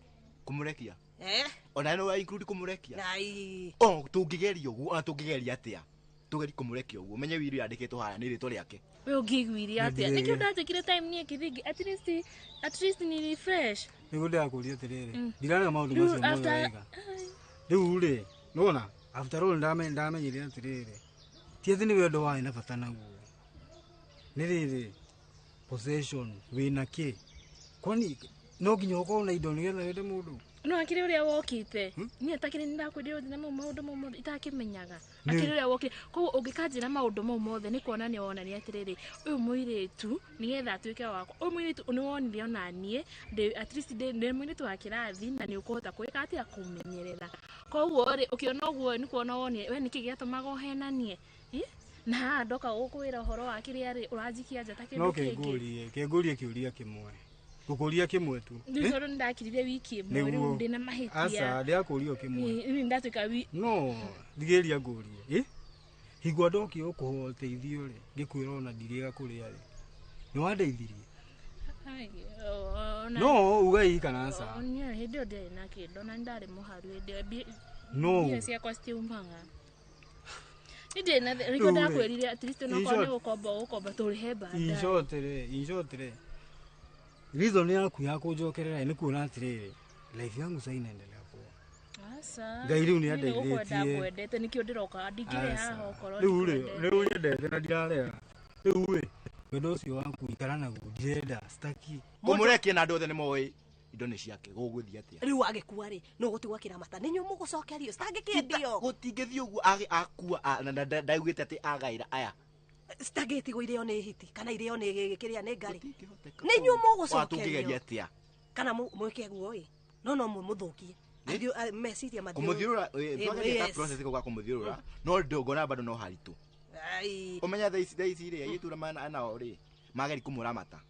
S13: Kũmũrekia.
S6: Eh?
S13: Ona no include kũmũrekia.
S6: Ai.
S13: O tũngĩgeria ũguo ona tũngĩgeria atĩa? Tũgerie kũmũrekia ũguo. Menye wiru yandĩkĩtwo harĩa nĩ rĩtwa rĩake.
S3: We ũngĩiguire atĩa?
S1: Nĩ
S3: Nĩkĩo ndanjĩkire time niĩ kĩthingi at least ni refresh.
S1: Nĩguo ndĩrakũria atĩrĩrĩ, ndirarega maũndũ
S3: Rĩu
S1: macio mothe wega. Rĩu rĩ, nĩwona after all ndamenyire atĩrĩrĩ, ti atĩ nĩ wendo warĩ na bata naguo. Nĩ rĩrĩ, possession wĩna kĩ? Kwani no nginya ũkorwo na indo nĩgetha wende mũndũ?
S3: No akĩrĩ ũrĩa wokĩte. Niĩ atakĩrĩ nĩndakwĩrire ũthiĩ na mau maũndũ mau mothe itakĩmenyaga. Akĩrĩ ũrĩa wokĩte. Koguo ũngĩkanjĩra maũndũ mau mothe nĩ kuonania wonania atĩrĩrĩ, ũyũ mũirĩtu nĩgetha atuĩke wakwa. Ũyũ mũirĩtu nĩwonire ona niĩ at least ndĩ mũirĩtu wa kĩrathi na nĩ ũkũhota kwĩka atĩa kũmenyerera. Koguo rĩ ũkĩona ũguo nĩ kuona wonire we nĩkĩ gĩatũmaga ũhenanie? Na haha ndoka gũkwĩra ũhoro wa kĩrĩa rĩ ũranjikia nja ta kĩndũ
S1: No
S3: kĩngĩ.
S1: kĩngũrie kĩũria kĩmwe. Ngũkũria kĩmwe tu.
S3: Rĩu tondũ nĩndakirire wiki ĩmwe rĩu ndĩna mahĩtia.
S1: Aca, ndĩrakũria o kĩmwe.
S3: Rĩu nĩndatuĩka
S1: No, thigĩrĩria ngũrie. Ĩ? Hingo ndokire gũkũhoya ũteithio rĩ, ngĩkwĩra ona ndirĩga kũrĩa rĩ. Nĩ wandeithirie? No, uga ĩ kana aca.
S3: Niĩ hĩndĩ ĩyo ndiarĩ na kĩndũ na nĩndarĩ mũharu hĩndĩ ĩyo.
S1: No.
S3: Mbia ciakwa citiumaga. Niĩ ndirĩ na nĩkĩo ndakwĩrire at least onokorwo nĩ gũkomba ũgũkomba tũrĩhe baadaye.
S1: In short rĩ, reason yaku ya kũnjokerera nĩ kuona atĩrĩrĩ, life yangu sasa inaendelea poa.
S3: Aca.
S1: Ngai rĩu nĩ
S3: Niĩ nĩ gũkwenda
S1: andeithĩtie.
S3: ngwendete nĩkĩo ndĩroka ndingĩrĩ haha okorwo
S1: Rĩu rĩ,
S3: ndikwendete.
S1: rĩu nyendete na ndirarega. Rĩu rĩ, wendo ũcio waku ikara naguo ndirenda, sitaki.
S13: Kũmũrekia na andũ othe nĩ moĩ indo nĩ ciake gũgũthiĩ atĩa?
S6: Rĩu agĩkua rĩ, no gũtigwo akĩramata. Nĩ inyuĩ mũgũcokerio, citangĩkĩendio.
S13: Gũtingĩthiĩ ũguo akua na ndaugĩte atĩ agaĩra aya.
S6: Citangĩtigwo irĩo nĩ hiti kana irĩo nĩ kĩrĩa nĩ ngarĩ. Nĩ inyuĩ mũgũcokerio.
S13: Tũngĩgeria atĩa?
S6: Kana mwĩke guo ĩ. No mũthũkie. Meciria mathiũrũra.
S13: Kũmũthiũrũra, twageria ka process kau ga kũmũthiũrũra, no ngona bado no haritũ.
S6: Ai.
S13: Ũmenya thaa ici rĩ, airĩtu arĩa nao rĩ, mageri kũmũramata.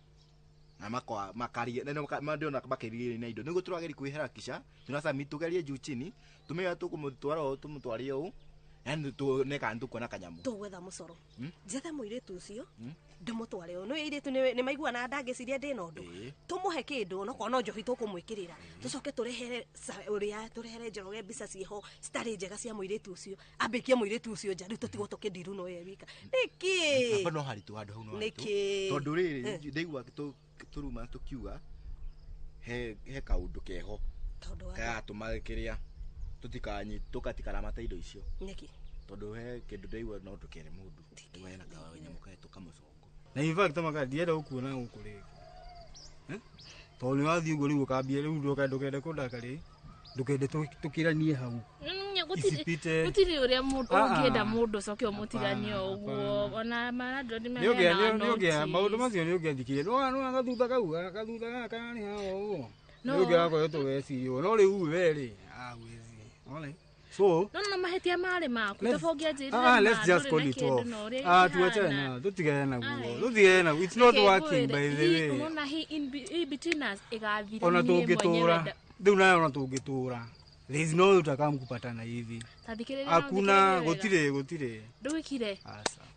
S13: Na makwa makaria na ndĩrona makĩrigĩrĩria na indo. Nĩguo tũrageri kwĩharakisha, tuna Sami tũgerie juu chini, tumenye tũkũmũtwara ũũ tũmũtware ũũ, yani tuone kana nĩtũkuona kanyamũ.
S6: Tũgwetha mũcoro. Njethe mũirĩtu ũcio, ndĩmũtware ũũ. Nĩ airĩtu nĩ maiguanaga ndangĩciria ndĩna ũndũ. Tũmũhe kĩndũ onokorwo no njohi tũkũmwĩkĩrĩra. Tũcoke tũrehere ũrĩa tũrehere Njoroge mbica ciĩho citarĩ njega cia mũirĩtu ũcio. Ambĩkie mũirĩtu ũcio nja rĩu tũtigwo tũkĩndiru no ye wika. Nĩkĩ?
S13: Hapa no haritũ handũ hau no haritũ.
S6: Nĩkĩ?
S13: Tondũ rĩrĩ ndaigua tũruma tũkiuga he kaũndũ keho.
S6: Tondũ wa
S13: Karatũma kĩrĩa tũtikanyitũka tũkatikaramata indo icio.
S6: Nĩkĩ?
S13: Tondu he kindu ndaigua no ndukere mundu. We na kanyamũ kaetwo kamũcongo.
S1: Na in fact maka ndienda gukuona guku rĩngĩ. Eh? Tondũ nĩ wathiĩ ũguo rĩu ũkambia rĩu ndũkende kũndakaria. Ndũkende tũkĩranie hau. Isipite.
S3: Gũtirĩ ũrĩa mũndũ ũngĩenda mũndũ ũcoke ũmũtiganie ũguo ona maradro nĩ
S1: Nĩ ũngĩa maũndũ macio nĩ ũngĩathikirie. Nĩ gathutha kau gathutha gaka karĩ haha ũguo. Nĩ ũngĩakoretwo weciria no rĩu we rĩ weci. Ole. So
S3: no mahĩtia marĩ maku tofauti ũngĩanjĩrire.
S1: Let's just call it off. Tuachane na tutigane naguo. Tutigane naguo. It's not working by the way.
S3: Unaona hii in between us ĩgathira.
S1: Ona tũngĩtũra. Rĩu nayo ona tũngĩtũra. There is no utakamu kupatana hivi. Hakuna gutire gutire.
S3: Ndwikire.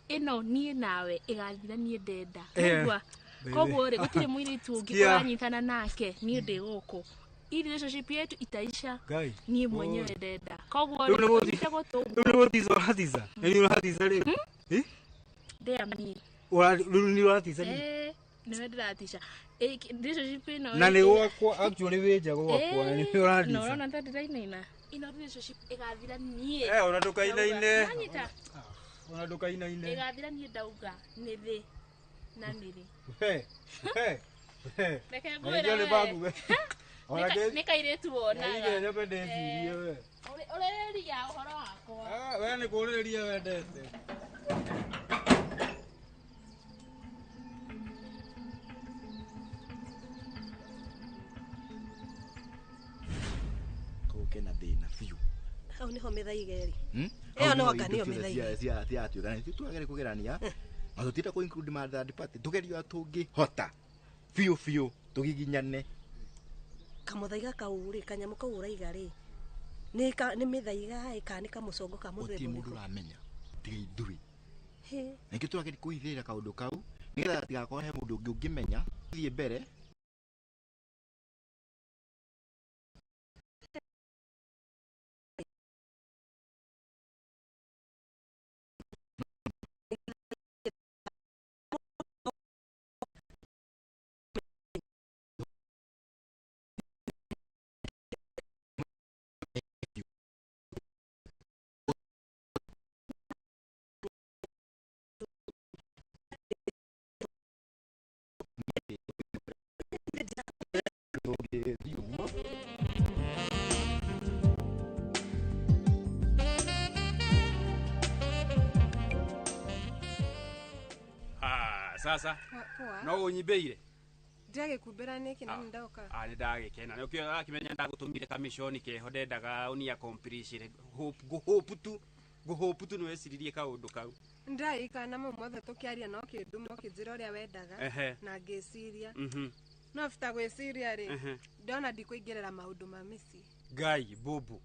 S3: Ino nie nawe igathira nie ndenda. Nigua. Koguo ri gutire muiritu ungi uranyitana nake nie ndi guku. Hii relationship yetu itaisha. Nie mwenyewe ndenda. Koguo ri gutire gutu.
S1: Rĩu nĩ ũrathica. Nĩ ũrathica rĩu. Eh?
S3: Ndea mi.
S1: Rĩu nĩ ũrathica rĩu.
S3: Eh, nĩwe ndĩratica. Relationship ĩno
S1: na nĩ gwakwa actually wĩ nja gwakwa nĩ ũrathica.
S3: No ũrona ta ndĩrainaina. Ino relationship ĩgathira niĩ.
S1: Ona ndũkainaine.
S3: Nanyita.
S1: Ona ndũkainaine.
S3: Ĩgathira niĩ ndauga nĩ thĩ na nĩrĩ.
S1: We. We.
S3: Reke ngwĩre. Nĩ kairĩtu wonaga.
S1: Nĩ nyambe ndecirie we.
S3: Ũrĩrĩria ũhoro wakwa.
S1: We nĩ kũrĩrĩria wendete.
S13: Kena thina biũ.
S6: Hau niho mĩthaiga ĩrĩ. Ĩyo no anga nĩyo mĩthaiga.
S13: Cia cia atuĩka nĩ twagere kũgerania. Na tũtienda kũ include ma third party. Tũgerie ũrĩa tũngĩhota. Biũ biũ tũgiginyane.
S6: Kamũthaiga kau rĩ, kanyamũ kau ũraiga rĩ. Nĩ nĩ mĩthaiga ĩ kana nĩ kamũcongo ka mũthemba.
S13: Gũtirĩ mũndũ ũramenya. Tiga ithuĩ. Na nĩkĩo tũrageria kũhithĩrĩra kaũndũ kau nĩgetha gatigakorwo he mũndũ ũngĩ ũngĩmenya. Thiĩ mbere.
S5: Sasa no unyimbeire
S2: ndagikumbira niki na ndoka
S5: nĩ ndagĩkena nĩ ũkĩo akĩmenya ndagũtũmire kamishoni keho ndendaga ũni accomplish hope ngũhope tu nĩ weciririe kaũndũ kau
S2: ndaikana mau mothe tũkĩaria no kĩndũ no kĩnjĩra ũrĩa wendaga na ngĩciria no after gwĩciria rĩ ndona ndikũingĩrĩra maũndũ ma mĩciĩ.
S5: Ngai bubu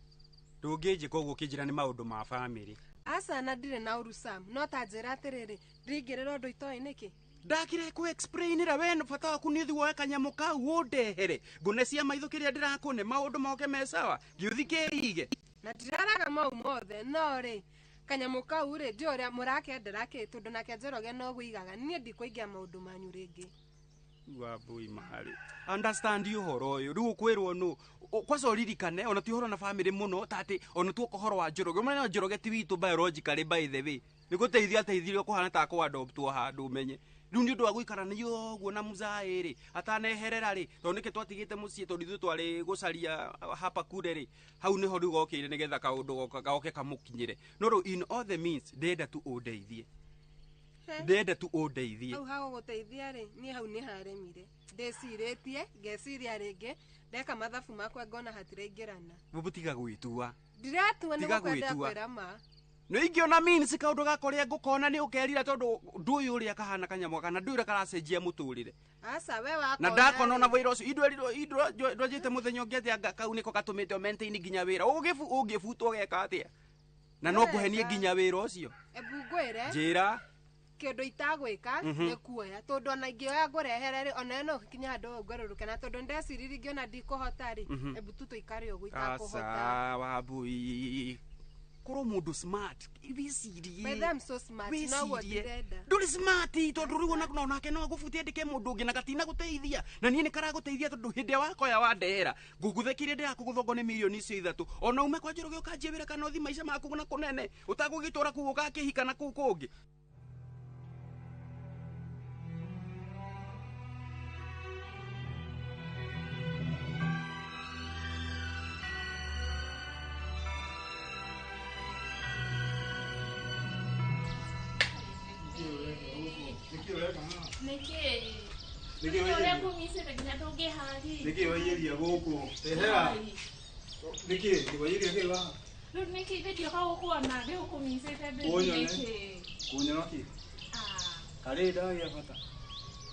S5: ndũngĩnjĩka ũguo ũkĩnjĩra nĩ maũndũ ma bamĩrĩ.
S2: Aca na ndirĩ na ũru Sam no ta njĩra atĩrĩrĩ ndingĩrĩra ũndũ itoĩ nĩkĩ.
S5: Ndakire ku explainira we bata waku nĩ ũthiĩ woe kanyamũ kau ũndehere ngũne cia maitho kĩrĩa ndĩrakũne maũndũ moke me sawa ngĩũthi kĩige
S2: na ndiraraga mau mothe no rĩ kanyamũ kau rĩ ndiũ ũrĩa mũrakendera kĩ tondũ nake Njoroge no gũigaga niĩ ndikũingĩa maũndũ manyu rĩngĩ.
S5: Wambui mahari understand ũhoro ũyũ rĩu ũkwĩrwo nũ kwaca ũririkane ona ti ũhoro na bamĩrĩ mũno ta atĩ ona tuoka ũhoro wa Njoroge ũmenya Njoroge ti witũ biologically by the way nĩ gũteithia ateithirio kũhana ta kũadoptwo handũ ũmenye rĩu nĩ ũndũ wa gũikarania ũguo na mũzaĩ rĩ ataneherera rĩ tondũ nĩkĩ twatigĩte mũciĩ tondũ ithuĩ twarĩ gũcaria hapa kure rĩ hau nĩho rĩu gokĩire nĩgetha kaũndũ goke kamũkinyĩre no rĩu in all the means ndĩrenda tu ũndeithie ndĩrenda tu ũndeithie
S2: hau hagũgũteithia rĩ niĩ hau nĩ haremire ndĩcirĩtie ngeciria rĩngĩ ndeka mathabu makwa ngona hatiraingĩrana.
S5: Bubu tiga gwĩtua.
S2: Ndiratua nĩ gũkwenda kwĩra ma.
S5: Nĩ ingĩona means kaũndũ gaka ũrĩa ngũkona nĩ ũkerira tondũ ndũĩ ũrĩa kahana kanyamũ kana ndũĩ ũrĩa karacenjia mũtũrĩre.
S2: Aca we wakona.
S5: Na ndakona ona wĩra ũcio indwanjĩte mũthenya ũngĩ atĩ anga kau nĩko gatũmĩte o maintain nginya wĩra ũngĩbutwo geka atĩa na no ngũhenie nginya wĩra ũcio.
S2: Ebu ngwĩre.
S5: Njĩra.
S2: Kĩndũ itagwĩka nĩ kuoya tondũ ona ingĩoya ngũrehere rĩ ona no kinya handũ ngwerũrũke na tondũ ndeciririe ngĩona ndikũhota rĩ ebu tu tũikare ũguo itakũhota.
S5: Aca Wambui Ũkorwo mũndũ smart. Wĩcirie.
S2: By the I'm so smart. No ndĩrenda.
S5: Ndũrĩ smart tondũ rĩu ona nake no agũbutie andĩke mũndũ ũngĩ na gatina gũteithia. Na niĩ nĩ karagũteithia tondũ hĩndĩ ĩrĩa wakoya wandehera ngũgũthekirie ndĩrakũgũthongo nĩ mirioni icio ithatũ. Ona ume kwa Njoroge ũkanjie wĩra kana ũthiĩ maica maku na kũnene ũtagũgĩtũra kũu ũgakĩhika na kũu kũngĩ.
S1: Niki waiyeria gũkũ ehera niki waiyeria kĩ wa
S3: Rĩu nĩkĩ ithe ndioka gũkuona ngĩgũkũmicĩte
S1: nĩkĩ kunyona kĩ karĩ ndagĩa bata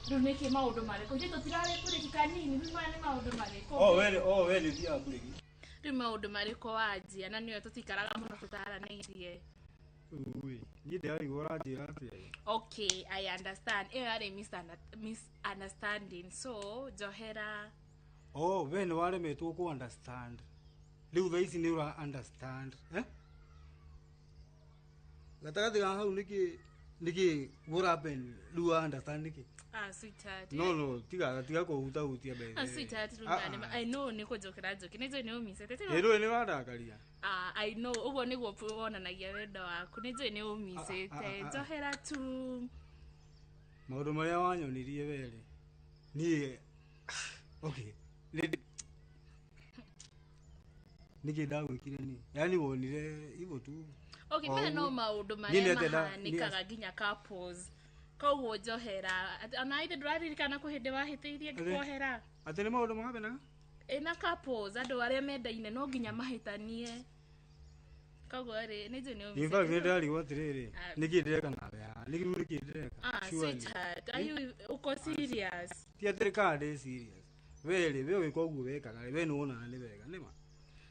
S3: Rĩu nĩkĩ maũndũ marĩkũ ithe tũtirarĩ kũrĩki kanini rĩu maya nĩ maũndũ marĩkũ
S1: o we nĩ thiaga kũrĩki
S3: Rĩu maũndũ marĩkũ wanjia na nĩwe tũtikaraga mũno tũtaranĩirie.
S1: Ui, niĩ ndĩrarigwo ũranjĩra atĩa.
S3: Okay, I understand. Ĩyo yarĩ misunderstanding. So, njohera.
S1: Oh, we nĩ waremetwo kũ understand. Rĩu thaa ici nĩ ũra understand. Eh? Gatagatĩ ga hau nĩkĩ what happened? Rĩu wa understand nĩkĩ?
S3: Ah, sweetheart.
S1: No, tiga kũhutahutia mbere.
S3: Ah, sweetheart, rĩu I know nĩ kũnjokera njoki. Nĩ njũĩ nĩ ũmicĩte.
S1: Ĩ rĩu nĩ wandakaria.
S3: Ah, I know. Ũguo nĩguo wonanagia wendo waku. Nĩ njũĩ nĩ ũmicĩte. Njohera tu.
S1: Maũndũ marĩa wanyonirie werĩ. Niĩ okay. Nĩkĩ ndagwĩkire niĩ? Yaani wonire hivyo tu.
S3: Okay, maya no maũndũ marĩa mahanĩkaga nginya couples. Koguo njohera. Ona ithe ndũraririkana kwĩ hĩndĩ wahĩtĩirie ngĩkuohera.
S1: Atĩ nĩ maũndũ mahapenaga?
S3: Ĩna couples andũ arĩa mendaine no nginya mahĩtanie. Koguo rĩ nĩ njũĩ nĩ ũmicĩte.
S1: In fact nĩ ndĩrarigwo atĩrĩrĩ nĩkĩ ndĩreka nawe haha? Nĩkĩ ndĩreka?
S3: Ah, sweetheart, are you uko serious?
S1: Ti atĩrĩ kana ndĩ serious. We rĩ we ũgĩka ũguo wekaga rĩ we nĩ wonaga nĩ wega nĩ ma?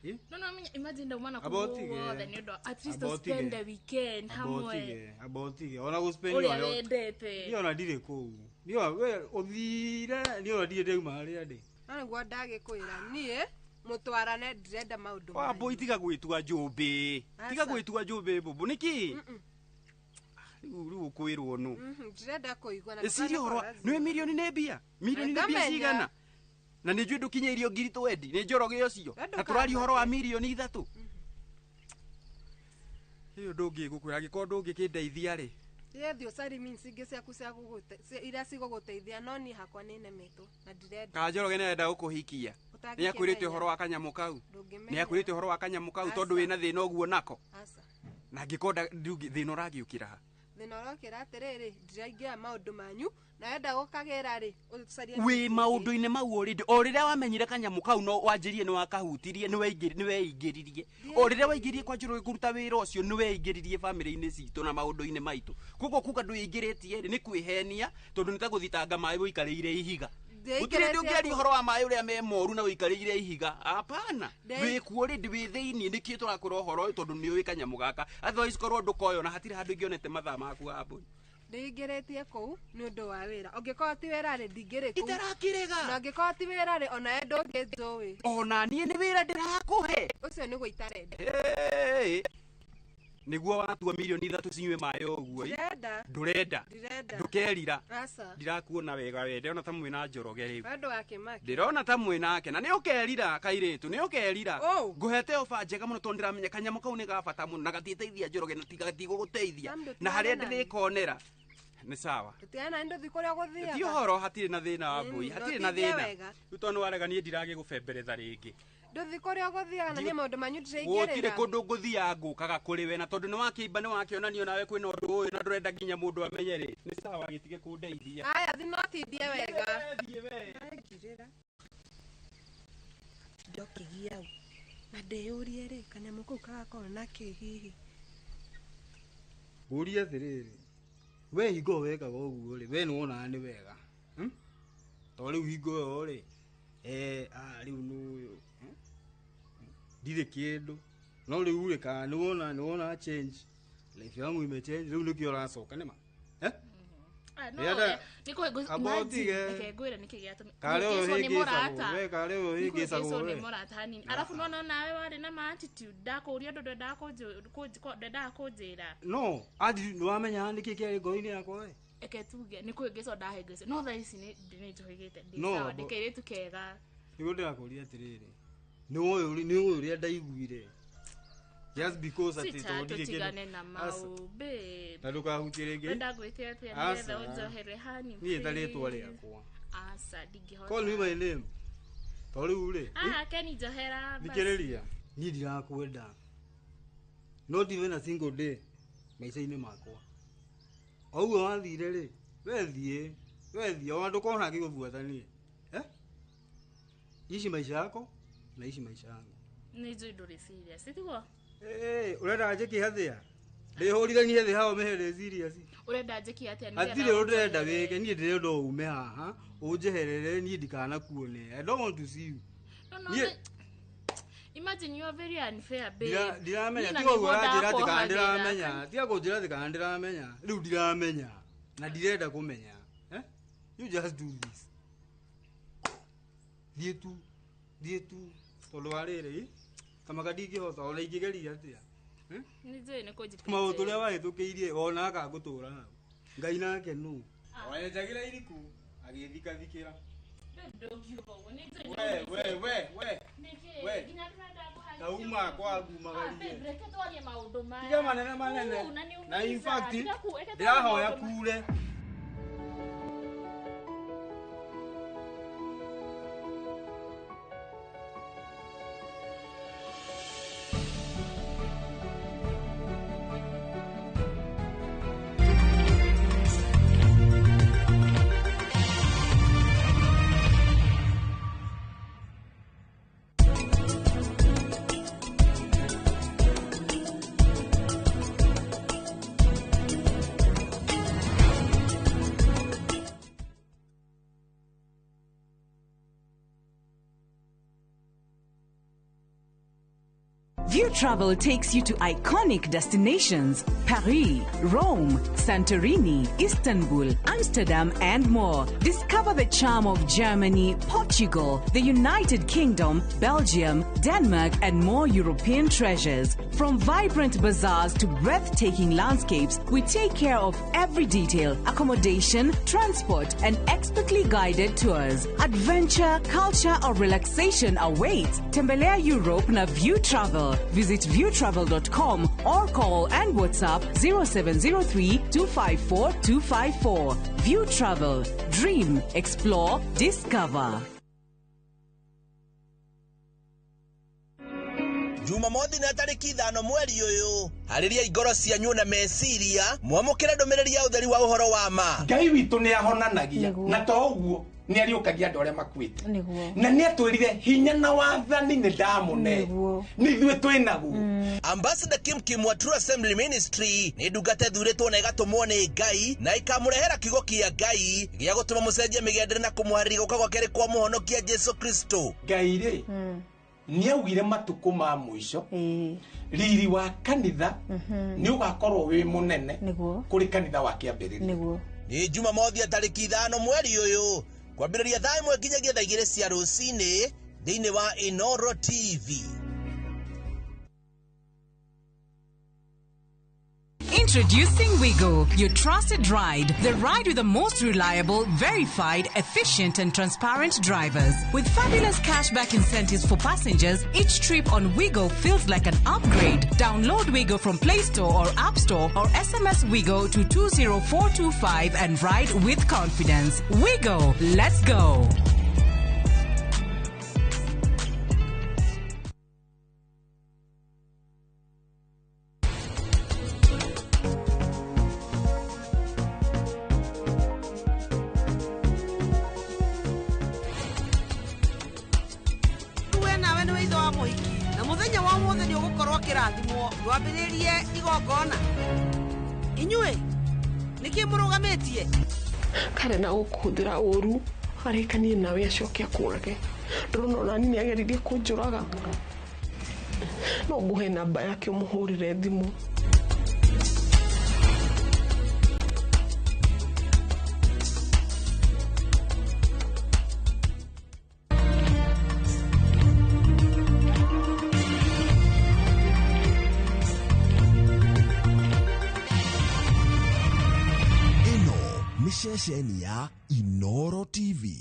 S3: No, imagine ndauma na kũu wothe nĩ ũndũ at least to spend the weekend hamwe.
S1: Amba ũtige ona gũ spend
S3: ũrĩa wendete.
S1: Niĩ ona ndirĩ kũu. Niĩ we ũthire niĩ ona ndirĩ ndauma harĩa ndĩ.
S2: No nĩguo ndagĩkwĩra niĩ mũtwarane ndĩrenda maũndũ
S5: manyu. Wambũi tiga gwĩtua njũmbĩ. Tiga gwĩtua njũmbĩ mbũmbũ nĩkĩ? Rĩu ũkwĩrwo nũ?
S2: Ndĩrenda kũigua na
S5: ĩciria ũhoro nĩ mirioni nĩ mbia. Mirioni nĩ mbia cigana? Na nĩ njũĩ ndũkinyĩirio ngiri twendi nĩ Njoroge ũcio na tũraria ũhoro wa mirioni ithatũ. Ĩyo ndũngĩgũkwĩra angĩkorwo ndũngĩkĩndeithia rĩ.
S2: Thiĩ ũcarie means ingĩ ciaku cia iria cigũgũteithia no niĩ hakwa nĩ nemetwo na ndirenda.
S5: Ka Njoroge nĩ arenda gũkũhikia. Nĩ akwĩrĩte ũhoro wa kanyamũ kau. Nĩ akwĩrĩte ũhoro wa kanyamũ kau tondũ wĩna thĩna ũguo nako. Na angĩkorwo thĩna ũragĩũkĩra ha?
S2: Thĩna ũrokĩra atĩrĩrĩ ndĩraingĩra maũndũ manyu na wenda gũkagĩra rĩ ũcarie
S5: wĩ maũndũ-inĩ mau already o rĩrĩa wamenyire kanyamũ kau no wanjĩrie nĩ wakahutirie nĩ weingĩririe o rĩrĩa waingĩririe kwa Njoroge kũruta wĩra ũcio nĩ weingĩririe bamĩrĩ-inĩ citũ na maũndũ-inĩ maitũ koguo kuga ndwĩingĩrĩtie rĩ nĩ kwĩhenia tondũ nĩ ta gũthitanga maĩ ũikarĩire ihiga. Gũtirĩ hĩndĩ ũngĩaria ũhoro wa maĩ ũrĩa me moru na ũikarĩire ihiga. Hapana. Wĩkuo already wĩ thĩiniĩ nĩkĩo tũrakwĩra ũhoro ũyũ tondũ nĩ ũĩ kanyamũ gaka. Otherwise korwo ndũkoyona hatirĩ handũ ingĩonete mathaa maku Wambũi.
S2: Ndĩingĩrĩtie kũu nĩ ũndũ wa wĩra. Ũngĩkorwo ti wĩra rĩ ndingĩrĩ kũu.
S5: Itarakĩrega.
S2: Na ũngĩkorwo ti wĩra rĩ ona we ndũngĩnjũĩ.
S5: Ona niĩ nĩ wĩra ndĩrakũhe.
S2: Ũcio nĩguo itarenda.
S5: Nĩguo watua mirioni ithatũ cinyue maĩ ũguo.
S2: Ndĩrenda.
S5: Ndũrenda.
S2: Ndĩrenda.
S5: Ndũkerira.
S2: Aca.
S5: Ndirakuona wega we ndĩrona ta mwĩna Njoroge rĩu.
S2: We ndũgakĩmake.
S5: Ndĩrona ta mwĩnake na nĩ ũkerira kairĩtu nĩ ũkerira. Ngũhete ofa njega mũno tondũ ndĩramenya kanyamũ kau nĩ ga bata mũno na gatiĩteithia Njoroge na gatigũgũteithia. Na harĩa ndĩrĩkonera nĩ sawa.
S2: Tũtigane na ndũthi kũrĩa ũgũthiaga.
S5: Ti ũhoro hatirĩ na thĩna Wambũi hatirĩ na thĩna. Rĩu tondũ nĩwarega niĩ ndiragĩgũbemberetha rĩngĩ.
S2: Nduthi kũrĩa ũgũthiaga na niĩ maũndũ manyu ndĩraingĩrĩra.
S5: Gũtirĩ kũndũ ngũthiaga ngũkaga kũrĩ we na tondũ nĩ wakĩimba nĩ wakĩonanio nawe kwĩna ũndũ ũyũ na ndũrenda nginya mũndũ amenye rĩ. Nĩ sawa gĩtige kũndeithia.
S2: Aya thi no tindie wega. Ndokĩgia u. Na ndĩyũrie rĩ kanyamũ kau kagakorwo na kĩ hihi.
S1: Ngũrie atĩrĩrĩ we hingo wekaga ũguo rĩ we nĩ wonaga nĩ wega. To rĩu hingo ĩyo rĩ rĩu nĩ ũyũ ndirĩ kĩndũ no rĩu rĩ kana nĩ wona change life yangu imechange rĩu nĩkĩo ũracoka nĩ ma.
S3: No Nĩ kũhĩngĩcwo.
S1: Amba
S3: Imagine,
S1: ũtige.
S3: reke ngwĩre nĩkĩ gĩatũmire.
S1: Karĩ ũyũ
S3: Kũhĩngĩcwo nĩ
S1: ũhĩngĩcagwo,
S3: mũrata.
S1: we karĩ ũyũ
S3: Nĩ
S1: ũhĩngĩcagwo
S3: kũhĩngĩcwo
S1: we.
S3: nĩ mũrata hanini. Arabu nona nawe warĩ na ma attitude ndakũria ũndũ ndwendaga kũnjĩra.
S1: No, ati nĩwamenya nĩkĩ kĩarĩ ngoro-inĩ yakwa we?
S3: Reke tuge nĩ kũhĩngĩcwo ndahĩngĩcwo. No thaa ici nĩ nĩnjũhĩgĩte ndĩ
S1: No,
S3: sawa,
S1: bo-
S3: ndĩ kairĩtu kega.
S1: Nĩguo ndĩrakũria atĩrĩrĩ. Nĩũĩ ũrĩa ndaiguire. Just because atĩ
S3: Sweetheart,
S1: tondũ ndirĩ kĩndũ.
S3: tũtigane na
S1: Aca.
S3: mau babe.
S1: Na ndũkahutie rĩngĩ.
S3: Ũrenda ngwĩte atĩa nĩgetha
S1: Aca.
S3: ũnjohere hani
S1: Niĩ ta rĩtwa
S3: please?
S1: rĩakwa.
S3: Aca, ndingĩhota.
S1: Call me by name. To rĩu rĩ.
S3: Ah, Ken njohera basi.
S1: Thikĩrĩria. Niĩ ndirakwenda. Not even a single day maica-inĩ makwa. O ũguo wathire rĩ, wethiĩ, wethiĩ ona ndũkona ngĩgũbuata niĩ. Eh? Ici maisha yako na ici maisha yangu.
S3: Nĩ njũĩ ndũrĩ serious, tiguo?
S1: Eh, ũrenda njĩke atĩa? Ndĩhũrithanie thĩ haha ũmĩhe ndĩ serious.
S3: Ũrenda njĩke atĩa nĩgetha
S1: Hatirĩ ũndũ ndĩrenda
S3: ũnjohere?
S1: wĩke, niĩ ndĩrenda ume haha, ũnjeherere niĩ ndikanakuone. I don't want to see you.
S3: No, no,
S1: Niĩ
S3: Imagine you are very unfair, babe.
S1: Ndiramenya,
S3: Niĩ na
S1: tiga ũguo
S3: nĩguo
S1: ũranjĩra atĩ kana
S3: ndakuohagĩra.
S1: ndĩramenya. Tiga kũnjĩra atĩ kana ndĩramenya. Rĩu ndiramenya. Na ndirenda kũmenya. Eh? You just do this. Thiĩ tu. Thiĩ tu. Tondũ wa rĩrĩ, kamaka ndingĩhota ona ingĩgeria atĩa.
S3: Nĩ njũĩ nĩ kũnjĩkĩte.
S1: Maũndũ ũrĩa wahĩtũkĩirie ona akangũtũra hau. Ngai nake nũ? Wenjagĩra iriku agĩthikathikĩra.
S3: Babe, ndũngiuga ũguo. Nĩ njũĩ
S1: We,
S3: nĩ
S1: we, we, we.
S3: Nĩkĩ?
S1: We.
S3: Nginya ndĩrenda ngũhagithie
S1: Tauma
S3: ũguo.
S1: kwa
S3: Ah,
S1: ngumagarie.
S3: babe, reke twarie maũndũ maya.
S1: Tiga manene manene.
S3: Uu, na nĩ
S1: Na in
S3: umĩica.
S1: fact,
S3: Tiga reke twarie
S1: ndĩrahoya
S3: maũndũ maya.
S1: kure.
S8: View Travel takes you to iconic destinations Paris, Rome, Santorini, Istanbul, Amsterdam, and more. Discover the charm of Germany, Portugal, the United Kingdom, Belgium, Denmark, and more European treasures. From vibrant bazaars to breathtaking landscapes, we take care of every detail accommodation, transport, and expertly guided tours. Adventure, culture, or relaxation awaits. Tembelea Europe na View Travel. Visit viewtravel.com or call and WhatsApp 0703 254 254. View Travel. Dream, explore, discover.
S21: Jumamothi na tarĩki 5 mweri ũyũ harĩria ngoro cianyu na meciria mwamũkĩre ndũmĩrĩri ya ũtheri wa ũhoro wa ma.
S22: Ngai witũ nĩ ahonanagia na to ũguo nĩ ariũkagia andũ arĩa makuĩte na nĩ atwĩrire hinya na wathani nĩ ndamũne nĩ ithuĩ twĩ naguo.
S21: Ambassador Kim Kim wa True Assembly Ministry nĩ ndungata ĩthurĩtwo na ĩgatũmwo nĩ Ngai na ĩkamũrehera kiugo kĩa Ngai gĩa gũtũma mũcenjie mĩgendere na kũmũharĩria gũka gwa kerĩ kwa mũhonokia Jesu Kristo.
S22: Ngai rĩ nĩ augire matukũ ma mũico riri wa kanitha nĩ ũgakorwo wĩ mũnene kũrĩ kanitha wa kĩambĩrĩria.
S21: Nĩ Jumamothi ya tarĩki 5 mweri ũyũ kwambĩrĩria thaa 1 nginyagia thaa 2 cia rũcinĩ thĩinĩ wa Inoro TV.
S8: Introducing Wigo, your trusted ride. The ride with the most reliable, verified, efficient, and transparent drivers. With fabulous cashback incentives for passengers, each trip on Wigo feels like an upgrade. Download Wigo from Play Store or App Store or SMS Wigo to 20425 and ride with confidence. Wigo, let's go.
S23: We nawe nĩ ithe wa mũhiki na mũthenya wa ũmũthĩ nĩ ũgũkorwo kĩrathimwo rwambĩrĩrie igongona. Inyuĩ nĩkĩ mũrũgamĩtie?
S14: Kare na gũkũhũthĩra ũru arĩkanie nawe acoke akũrage. Ndĩrona onani nĩ ageririe kũnjũraga. No ngũhe namba yake ũmũhũrĩre thimũ.
S9: Nĩ ceceni ya Inoro TV.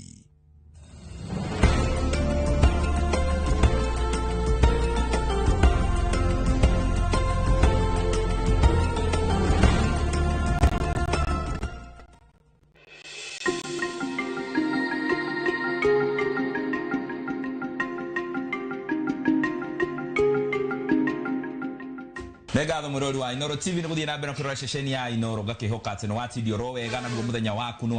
S10: Nĩ ngatho mwĩrori wa Inoro TV nĩ gũthiĩ na mbere na kũrora ceceni ya Inoro. Ngakĩhoka atĩ nĩ watindio oro wega, naguo mũthenya waku nĩ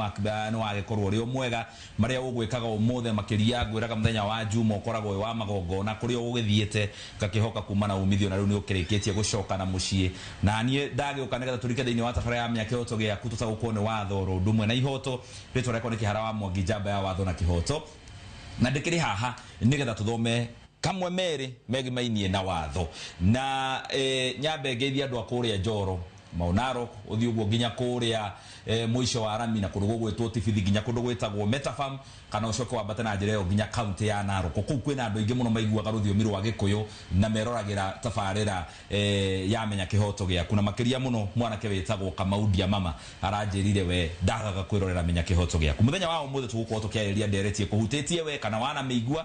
S10: wagĩkorwo ũrĩ o mwega. Marĩa ũgwĩkaga ũmũthĩ, makĩria ngwĩraga mũthenya wa Juma ũkoragwo wĩ wa magongona kũrĩa ũgũgĩthiĩte, ngakĩhoka kuma na umithio, na rĩu nĩ ũkĩrĩkĩtie gũcoka na mũciĩ. Na niĩ ndagĩũka nĩgetha tũrike thĩinĩ wa tabarĩra ya Menya Kĩhoto Gĩaku, tũtagũkwo nĩ watho oro ũndũ ũmwe na ihoto. Rĩtwa rĩakwa nĩ Kĩhara wa Mwangi, njamba ya watho na kĩhoto, na ndĩkĩrĩ haha nĩgetha tũthome kamwe merĩ megimainie na watho. Na nyambe ngeithia andũ a kũrĩa Njoro, Mau Narok, ũthiĩ ũguo nginya kũrĩa mũico wa rami na kũndũ gũgwĩtwo Tibithi, nginya kũndũ gwĩtagwo Metafarm, kana ũcoke wambate na njĩra ĩyo nginya kaunti ya Narok. Kũu kwĩna andũ aingĩ mũno maiguaga rũthiomi rwa Gĩkũyũ na meroragĩra tabarĩra ya Menya Kĩhoto Gĩaku, na makĩria mũno mwanake wĩtagwo Kamau Ndiamama aranjĩrire we ndagaga kwĩrorera Menya Kĩhoto Gĩaku. Mũthenya wa ũmũthĩ tũgũkorwo tũkĩarĩrĩria ndereti ĩkũhutĩtie we kana wanamĩigua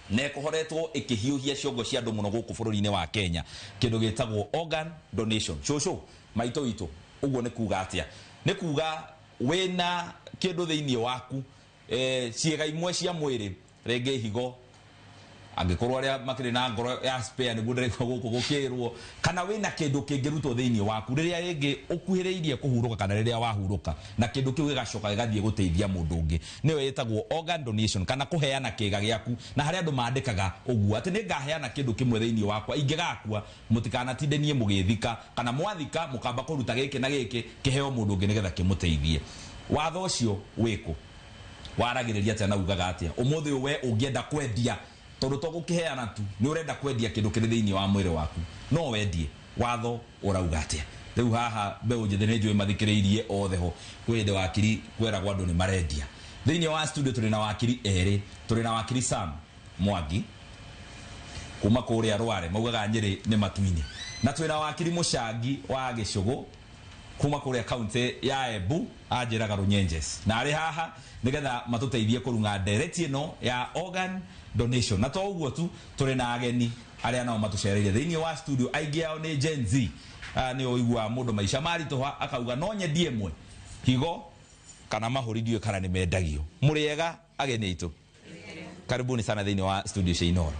S10: na ĩkũhoretwo ĩkĩhiũhia ciongo cia andũ mũno gũkũ bũrũri-inĩ wa Kenya, kĩndũ gĩtagwo organ donation. Cũcũ maitũ witũ, ũguo nĩ kuga atĩa? Nĩ kuga wĩna kĩndũ thĩinĩ waku, ciĩga imwe cia mwĩrĩ, rĩngĩ higo, angĩkorwo arĩa makĩrĩ na ngoro ya spare nĩguo ndĩraigua gũkũ gũkĩrwo, kana wĩna kĩndũ kĩngĩrutwo thĩinĩ waku rĩrĩa rĩngĩ ũkuhĩrĩirie kũhurũka kana rĩrĩa wahurũka, na kĩndũ kĩu gĩgacoka gĩgathiĩ gũteithia mũndũ ũngĩ, nĩyo ĩtagwo organ donation, kana kũheana kĩga gĩaku. Na harĩa andũ mandĩkaga ũguo atĩ nĩ ngaheana kĩndũ kĩmwe thĩinĩ wakwa, ingĩgakua mũtikanatinde niĩ mũgĩthika, kana mwathika mũkamba kũruta gĩkĩ na gĩkĩ kĩheo mũndũ ũngĩ nĩgetha kĩmũteithie. Watho ũcio wĩkũ? Waragĩrĩria atĩa na ugaga atĩa? Ũmũthĩ ũyũ we ũngĩenda kwendia, tondũ to gũkĩheana tu, nĩ ũrenda kwendia kĩndũ kĩrĩ thĩinĩ wa mwĩrĩ waku, no wendie. Watho ũrauga atĩa? Rĩu haha mbeũ njĩthĩ nĩ njũĩ mathikĩrĩirie othe ho, kwĩ hĩndĩ wakiri kweragwo andũ nĩ marendia. Thĩinĩ wa studio tũrĩ na wakiri erĩ, tũrĩ na wakiri Sam Mwangi kuma kũrĩa Rware, maugaga Nyĩrĩ nĩ matu-inĩ, na twĩna wakiri Mũcangi wa Gĩcũgũ kuma kũrĩa kaunti ya Embu, anjĩraga Runyenjes, na arĩ haha nĩgetha matũteithie kũrung'a ndereti ĩno ya organ donation. Na to ũguo tu, tũrĩ na ageni arĩa nao matũcereire thĩinĩ wa studio, aingĩ ao nĩ Gen Z. Nĩ ũiguaga mũndũ maica maritũha akauga no nyendie ĩmwe higo kana mahũri, ndiũĩ kana nĩ mendagio. Mũrĩega ageni aitũ, karibuni sana thĩinĩ wa studio cia Inoro.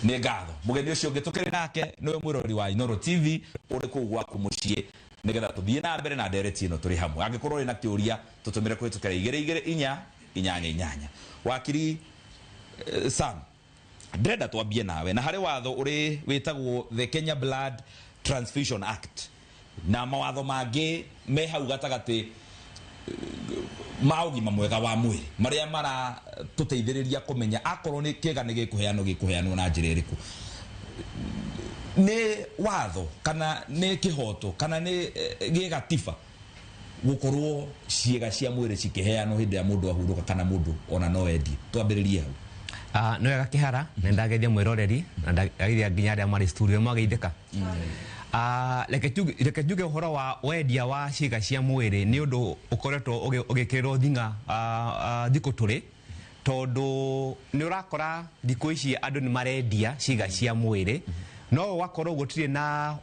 S10: Nĩ ngatho. Mũgeni ũcio ũngĩ tũkĩrĩ nake nĩwe mwĩroreri wa Inoro TV ũrĩ kũu gwaku mũciĩ, nĩgetha tũthiĩ na mbere na ndereti ĩno tũrĩ hamwe. Angĩkorwo ũrĩ na kĩũria tũtũmĩre kũhĩtũkĩra 2 2 4 8 8. Wakiri Sam, ndĩrenda twambie nawe na harĩ watho ũrĩ wĩtagwo the Kenya Blood Transfusion Act na mawatho mangĩ me hau gatagatĩ ma ũgima mwega wa mwĩrĩ marĩa maratũteithĩrĩria kũmenya akorwo nĩ kĩga nĩ gĩkũheanwo, gĩkũheanwo na njĩra ĩrĩkũ. Nĩ watho kana nĩ kĩhoto kana nĩ gĩgatiba gũkorwo ciĩga cia mwĩrĩ cikĩheanwo hĩndĩ ya mũndũ ahurũka, kana mũndũ ona no endie? Twambĩrĩrie hau.
S11: Nĩ wega Kĩhara, na ndageithia mwĩroreri na ndageithia nginya arĩa marĩ studio mageithĩka. Reke njuge ũhoro wa wendia wa ciĩga cia mwĩrĩ nĩ ũndũ ũkoretwo ũgĩkĩrĩrwo thing'a thikũ tũrĩ, tondũ nĩ ũrakora thikũ ici andũ nĩ marendia ciĩga cia mwĩrĩ, no ũgakorwo gũtirĩ na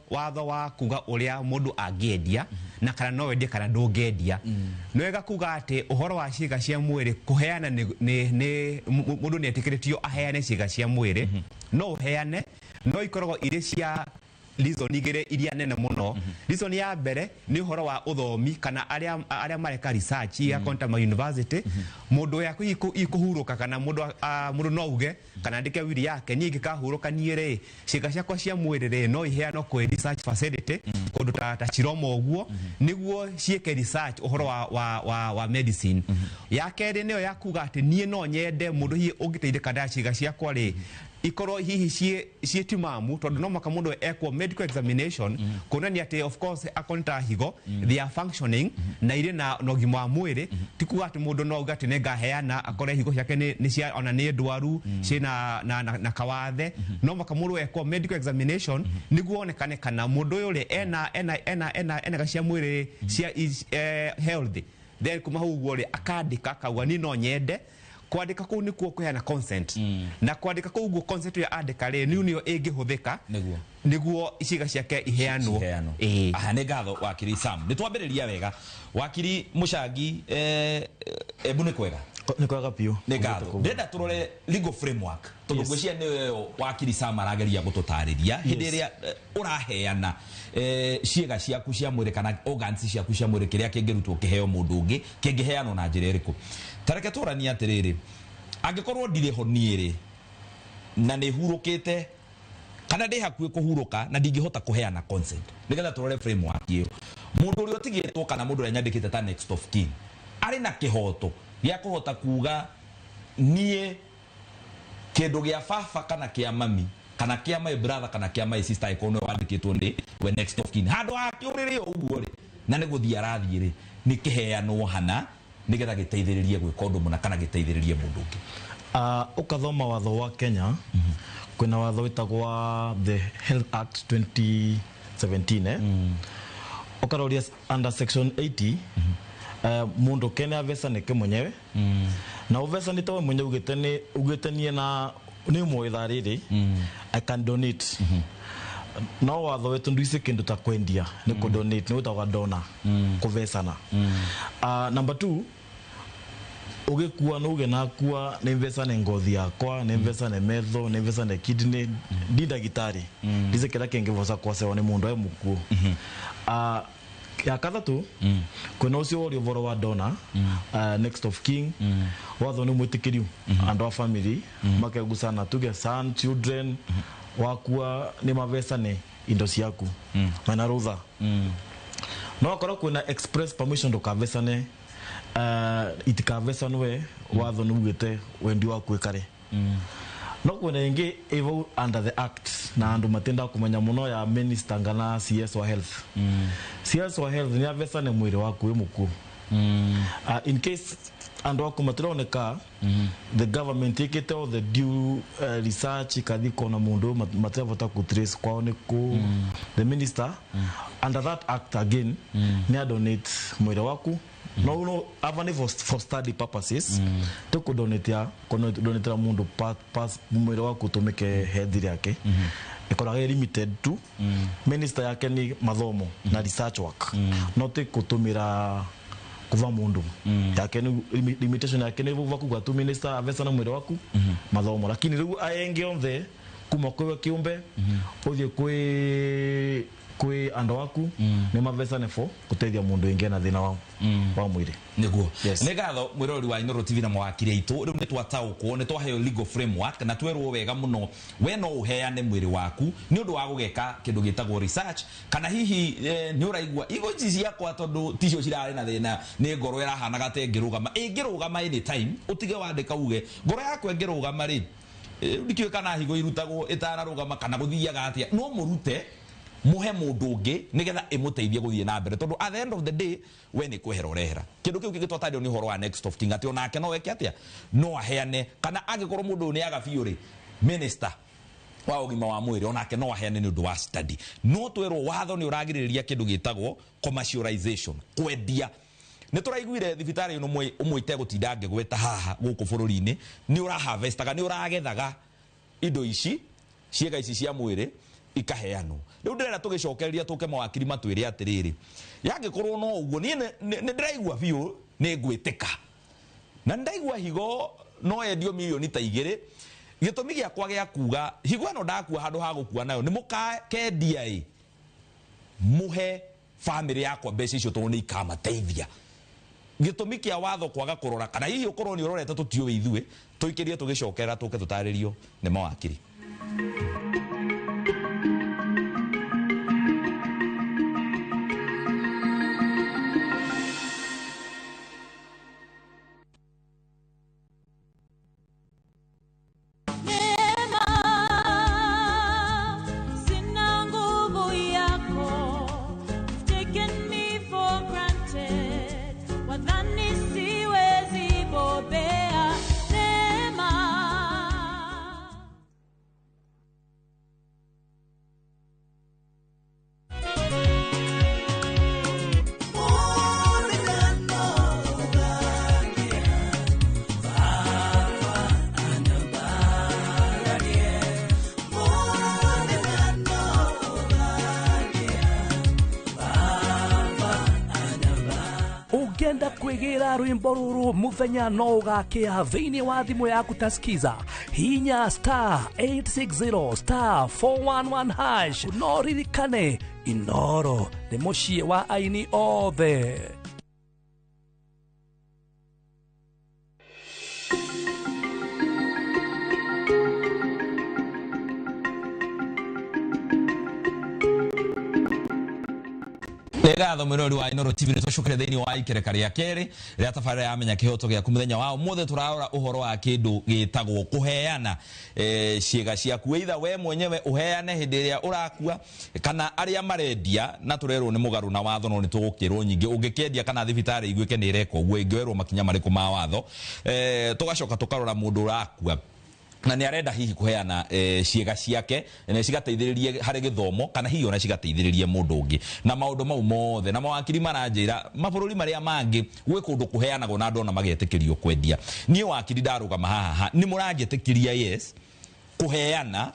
S11: watho wa kuga ũrĩa mũndũ angĩendia na kana no wendie kana ndũngĩendia. Nĩ wega kuga atĩ ũhoro wa ciĩga cia mwĩrĩ kũheana nĩ mũndũ nĩ etĩkĩrĩtio aheane ciĩga cia mwĩrĩ, no ũheane, no ikoragwo irĩ cia reason igĩrĩ iria nene mũno. Reason ya mbere nĩ ũhoro wa ũthomi kana arĩa mareka research ya Quantum University, mũndũ ũrĩa ikũhurũka kana mũndũ no uge kana andĩke wiri yake, niĩ ingĩkahurũka niĩ rĩ, ciĩga ciakwa cia mwĩrĩ rĩ no iheanwo kwĩ research facility kũndũ ta Chiromo ũguo, nĩguo ciĩke research ũhoro wa medicine. Ya kerĩ nĩyo ya kuga atĩ niĩ no nyende mũndũ hihi ũngĩteithĩka na ciĩga ciakwa rĩ, Ikorwo hihi ciĩ timamu, tondũ no mũhaka mũndũ ekwo medical examination kuonania atĩ of course akorwo nĩ ta higo, they are functioning na irĩ na ũgima wa mwĩrĩ. Ti kuga atĩ mũndũ no auge atĩ nĩ ngaheana akore higo ciake nĩ cia ona nĩ ndwaru, ciĩna na kawathe. No mũhaka mũndũ ekwo medical examination nĩguo onekane kana mũndũ ũyũ rĩ ena cia mwĩrĩ cia is healthy. Then kuma hau ũguo rĩ, akandĩka akauga niĩ no nyende. Kwandĩka kũu nĩkuo kũheana consent, na kwandĩka kũu ũguo consent ĩrĩa andĩka rĩ, nĩu nĩyo ĩngĩhũthĩka nĩguo ciĩga ciake iheanwo.
S10: Ciheanwo. Aha, nĩ ngatho wakiri Sam, nĩ twambĩrĩria wega. Wakiri Mũcangi, embu nĩ kwega?
S7: Nĩ kwega biũ.
S10: Nĩ ngatho. Ndĩrenda tũrore legal framework, tondũ ngwĩciria nĩyo ĩyo wakiri Sam arageria gũtũtarĩria. Hĩndĩ ĩrĩa ũraheana ciĩga ciaku cia mwĩrĩ kana organs ciaku cia mwĩrĩ, kĩrĩa kĩngĩrutwo kĩheo mũndũ ũngĩ kĩngĩheanwo na njĩra ĩrĩkũ? Ta reke tũranie atĩrĩrĩ, angĩkorwo ndirĩ ho niĩ rĩ, na nĩ hurũkĩte kana ndĩ hakuhĩ kũhurũka na ndingĩhota kũheana consent, nĩgetha tũrore framework ĩyo, mũndũ ũrĩa ũtigĩtwo kana mũndũ ũrĩa nyandĩkĩte ta next of kin arĩ na kĩhoto gĩa kũhota kuga niĩ kĩndũ gĩa baba kana kĩa mami kana kĩa my brother kana kĩa my sister, angĩkorwo nĩwe wandĩkĩtwo nĩ we next of kin, handũ ha kĩũrĩrĩ o ũguo rĩ, na nĩ gũthiĩ arathiĩ rĩ, nĩ kĩheanwo hana nĩgetha gĩteithĩrĩrie gwĩka ũndũ mũna kana gĩteithĩrĩrie mũndũ ũngĩ?
S7: Ũkathoma watho wa Kenya, kwĩna watho wĩtagwo the Health Act 2017, eh? Ũkaroria under section 80, mundu kene avecanĩke mwenyewe na ũvecanĩte we mwenyewe, ugĩte nĩ ugĩte niĩ na nĩ ũmwe ithaa rĩrĩ I can donate. No watho wetu nduice kindu ta kwendia, nĩ kũ donate, nĩ gwĩtagwo donor, kũvecana. Number 2, ũgĩkua no uge nakua nĩ mvecane ngothi yakwa, nĩ mvecane metho, nĩ mvecane kidney. Ndi ndagĩtarĩ, ndice kĩrĩa kĩngĩvoca kwacewa nĩ mũndũ e mũkuũ. Ya kathatu, kwĩna ũcio woria ũhoro wa donor, next of kin, watho nĩ mwĩtĩkĩriu andũ a family makegucana, tuge son, children, wakua nĩ mavecane indo ciaku mena rũtha. No akorwo kwĩna express permission ndũkavecane, itikavecanwe, watho nĩ ugĩte wendi waku ĩkare. No kwĩna ĩngĩ ĩvau under the act na andũ matinda kũmenya mũno, ya minister ngana CS wa health. CS wa health nĩ avecane mwĩrĩ waku wĩ mũkuũ, in case andũ aku matironeka, the government ĩkĩte all the due research, ikathi kona mũndũ matirabota ku trace kwao nĩ kũ, the minister under that act again nĩ adonate mwĩrĩ waku. No ava nĩ for study purposes, ti kũdonatea kũdonatera mũndũ mwĩrĩ waku ũtũmĩke health yake. Ĩkoragwo ĩ limited to minister yake nĩ mathomo na research work, no ti kũtũmĩra kuva mundu yake. Ni limitation yake ni vuva kuga tu minister avesana mwĩrĩ waku mathomo, lakini rĩu aenge onthe kuma kwiwe kiumbe uthie kwi andu aku ni mavesane for guteithia mundu ingi na thina wa mwiri.
S10: Niguo, nĩ ngatho mwĩroreri wa Inooro TV na mawakiri aitũ. Rĩu nĩ twataũkwo, nĩ twaheo legal framework na twerwo wega mũno we no ũheane mwĩrĩ waku nĩ ũndũ wa gũgeka kĩndũ gĩtagwo research, kana hihi nĩ ũraigua igo ici ciakwa tondũ ticio cirarĩ na thĩna, nĩ ngoro ĩrahanaga ta ĩngĩrũgama, ĩngĩrũgama anytime, ũtige wandĩka uge ngoro yakwa ĩngĩrũgama rĩ, ndikĩũĩ kana higo irutagwo ĩtanarũgama kana gũthiaga atĩa, no mũrute muhe mundu ungi nigetha imuteithie guthie na mbere, tondu at the end of the day we ni kwehera urehera kindu kiu kigitwatario ni uhoro wa next of kin, ati onake no eke atia, no aheane, kana angikorwo mundu ni aga biũ ri, minister wa ũgima wa mwĩrĩ onake no aheane nĩ ũndũ wa study. No twerwo watho nĩ ũragirĩrĩria kĩndũ gĩtagwo commercialization, kwendia. Nĩ tũraiguire thibitarĩ ĩno ũmwe itegũtinda ngĩgweta haha gũkũ bũrũri-inĩ nĩ ũraharvestaga, nĩ ũragethaga indo ici, ciĩga ici cia mwĩrĩ ikaheanwo. Rĩu ndĩrenda tũgĩcokereria tũke mawakiri matwĩre atĩrĩrĩ, yangĩkorwo no ũguo niĩ nĩ ndĩraigua biũ nĩ ngwĩtĩka na ndaigua higo no endio milioni ta 2, gĩtũmi gĩakwa gĩa kuga higo ĩno ndakua handũ ha gũkua nayo nĩ mũkakendia ĩ mũhe famĩlĩ yakwa mbeca icio tondũ nĩ ikamateithia. Gĩtũmi kĩa watho kwaga kũrora, kana hihi ũkorwo nĩ ũrorete tũtiũĩ ithuĩ, tũikĩrie tũgĩcokerera tũke tũtarĩrio nĩ mawakiri.
S4: Ũngĩenda kwĩgĩra rwĩmbo rũrũ mũthenya no ũgakĩa thĩinĩ wa thimũ yaku ta skiza hinya star 860 star 411 hash. No ririkane Inoro nĩ mũciĩ wa aini othe.
S10: Nĩ ngatho mwĩrori wa Inooro TV, nĩ twacokire thĩinĩ wa ikereka rĩa kerĩ rĩa tabarĩra ya Menya Kĩhoto Gĩaku. Mũthenya wa ũmũthĩ tũrarora ũhoro wa kĩndũ gĩtagwo kũheana ciĩga ciaku, either we mwenyewe ũheane hĩndĩ ĩrĩa ũrakua kana arĩa marendia, na tũrerwo nĩ mũgarũ na watho, no nĩ tũgũkĩrwo nyingĩ ũngĩkĩendia kana thibitarĩ iguĩke nĩ ĩreka ũguo, ĩngĩoerwo makinya marĩkũ ma watho. Tũgacoka tũkarora mũndũ ũrakua na nĩ arenda hihi kũheana ciĩga ciake na cigateithĩrĩrie harĩ gĩthomo kana hihi ona cigateithĩrĩrie mũndũ ũngĩ na maũndũ mau mothe. Na mawakiri maranjĩra mabũrũri marĩa mangĩ gwĩ kũndũ kũheanagwo na andũ ona magetĩkĩrio kwendia. Niĩ wakiri ndarũgama haha nĩ mũranjĩtĩkĩria yes kũheana,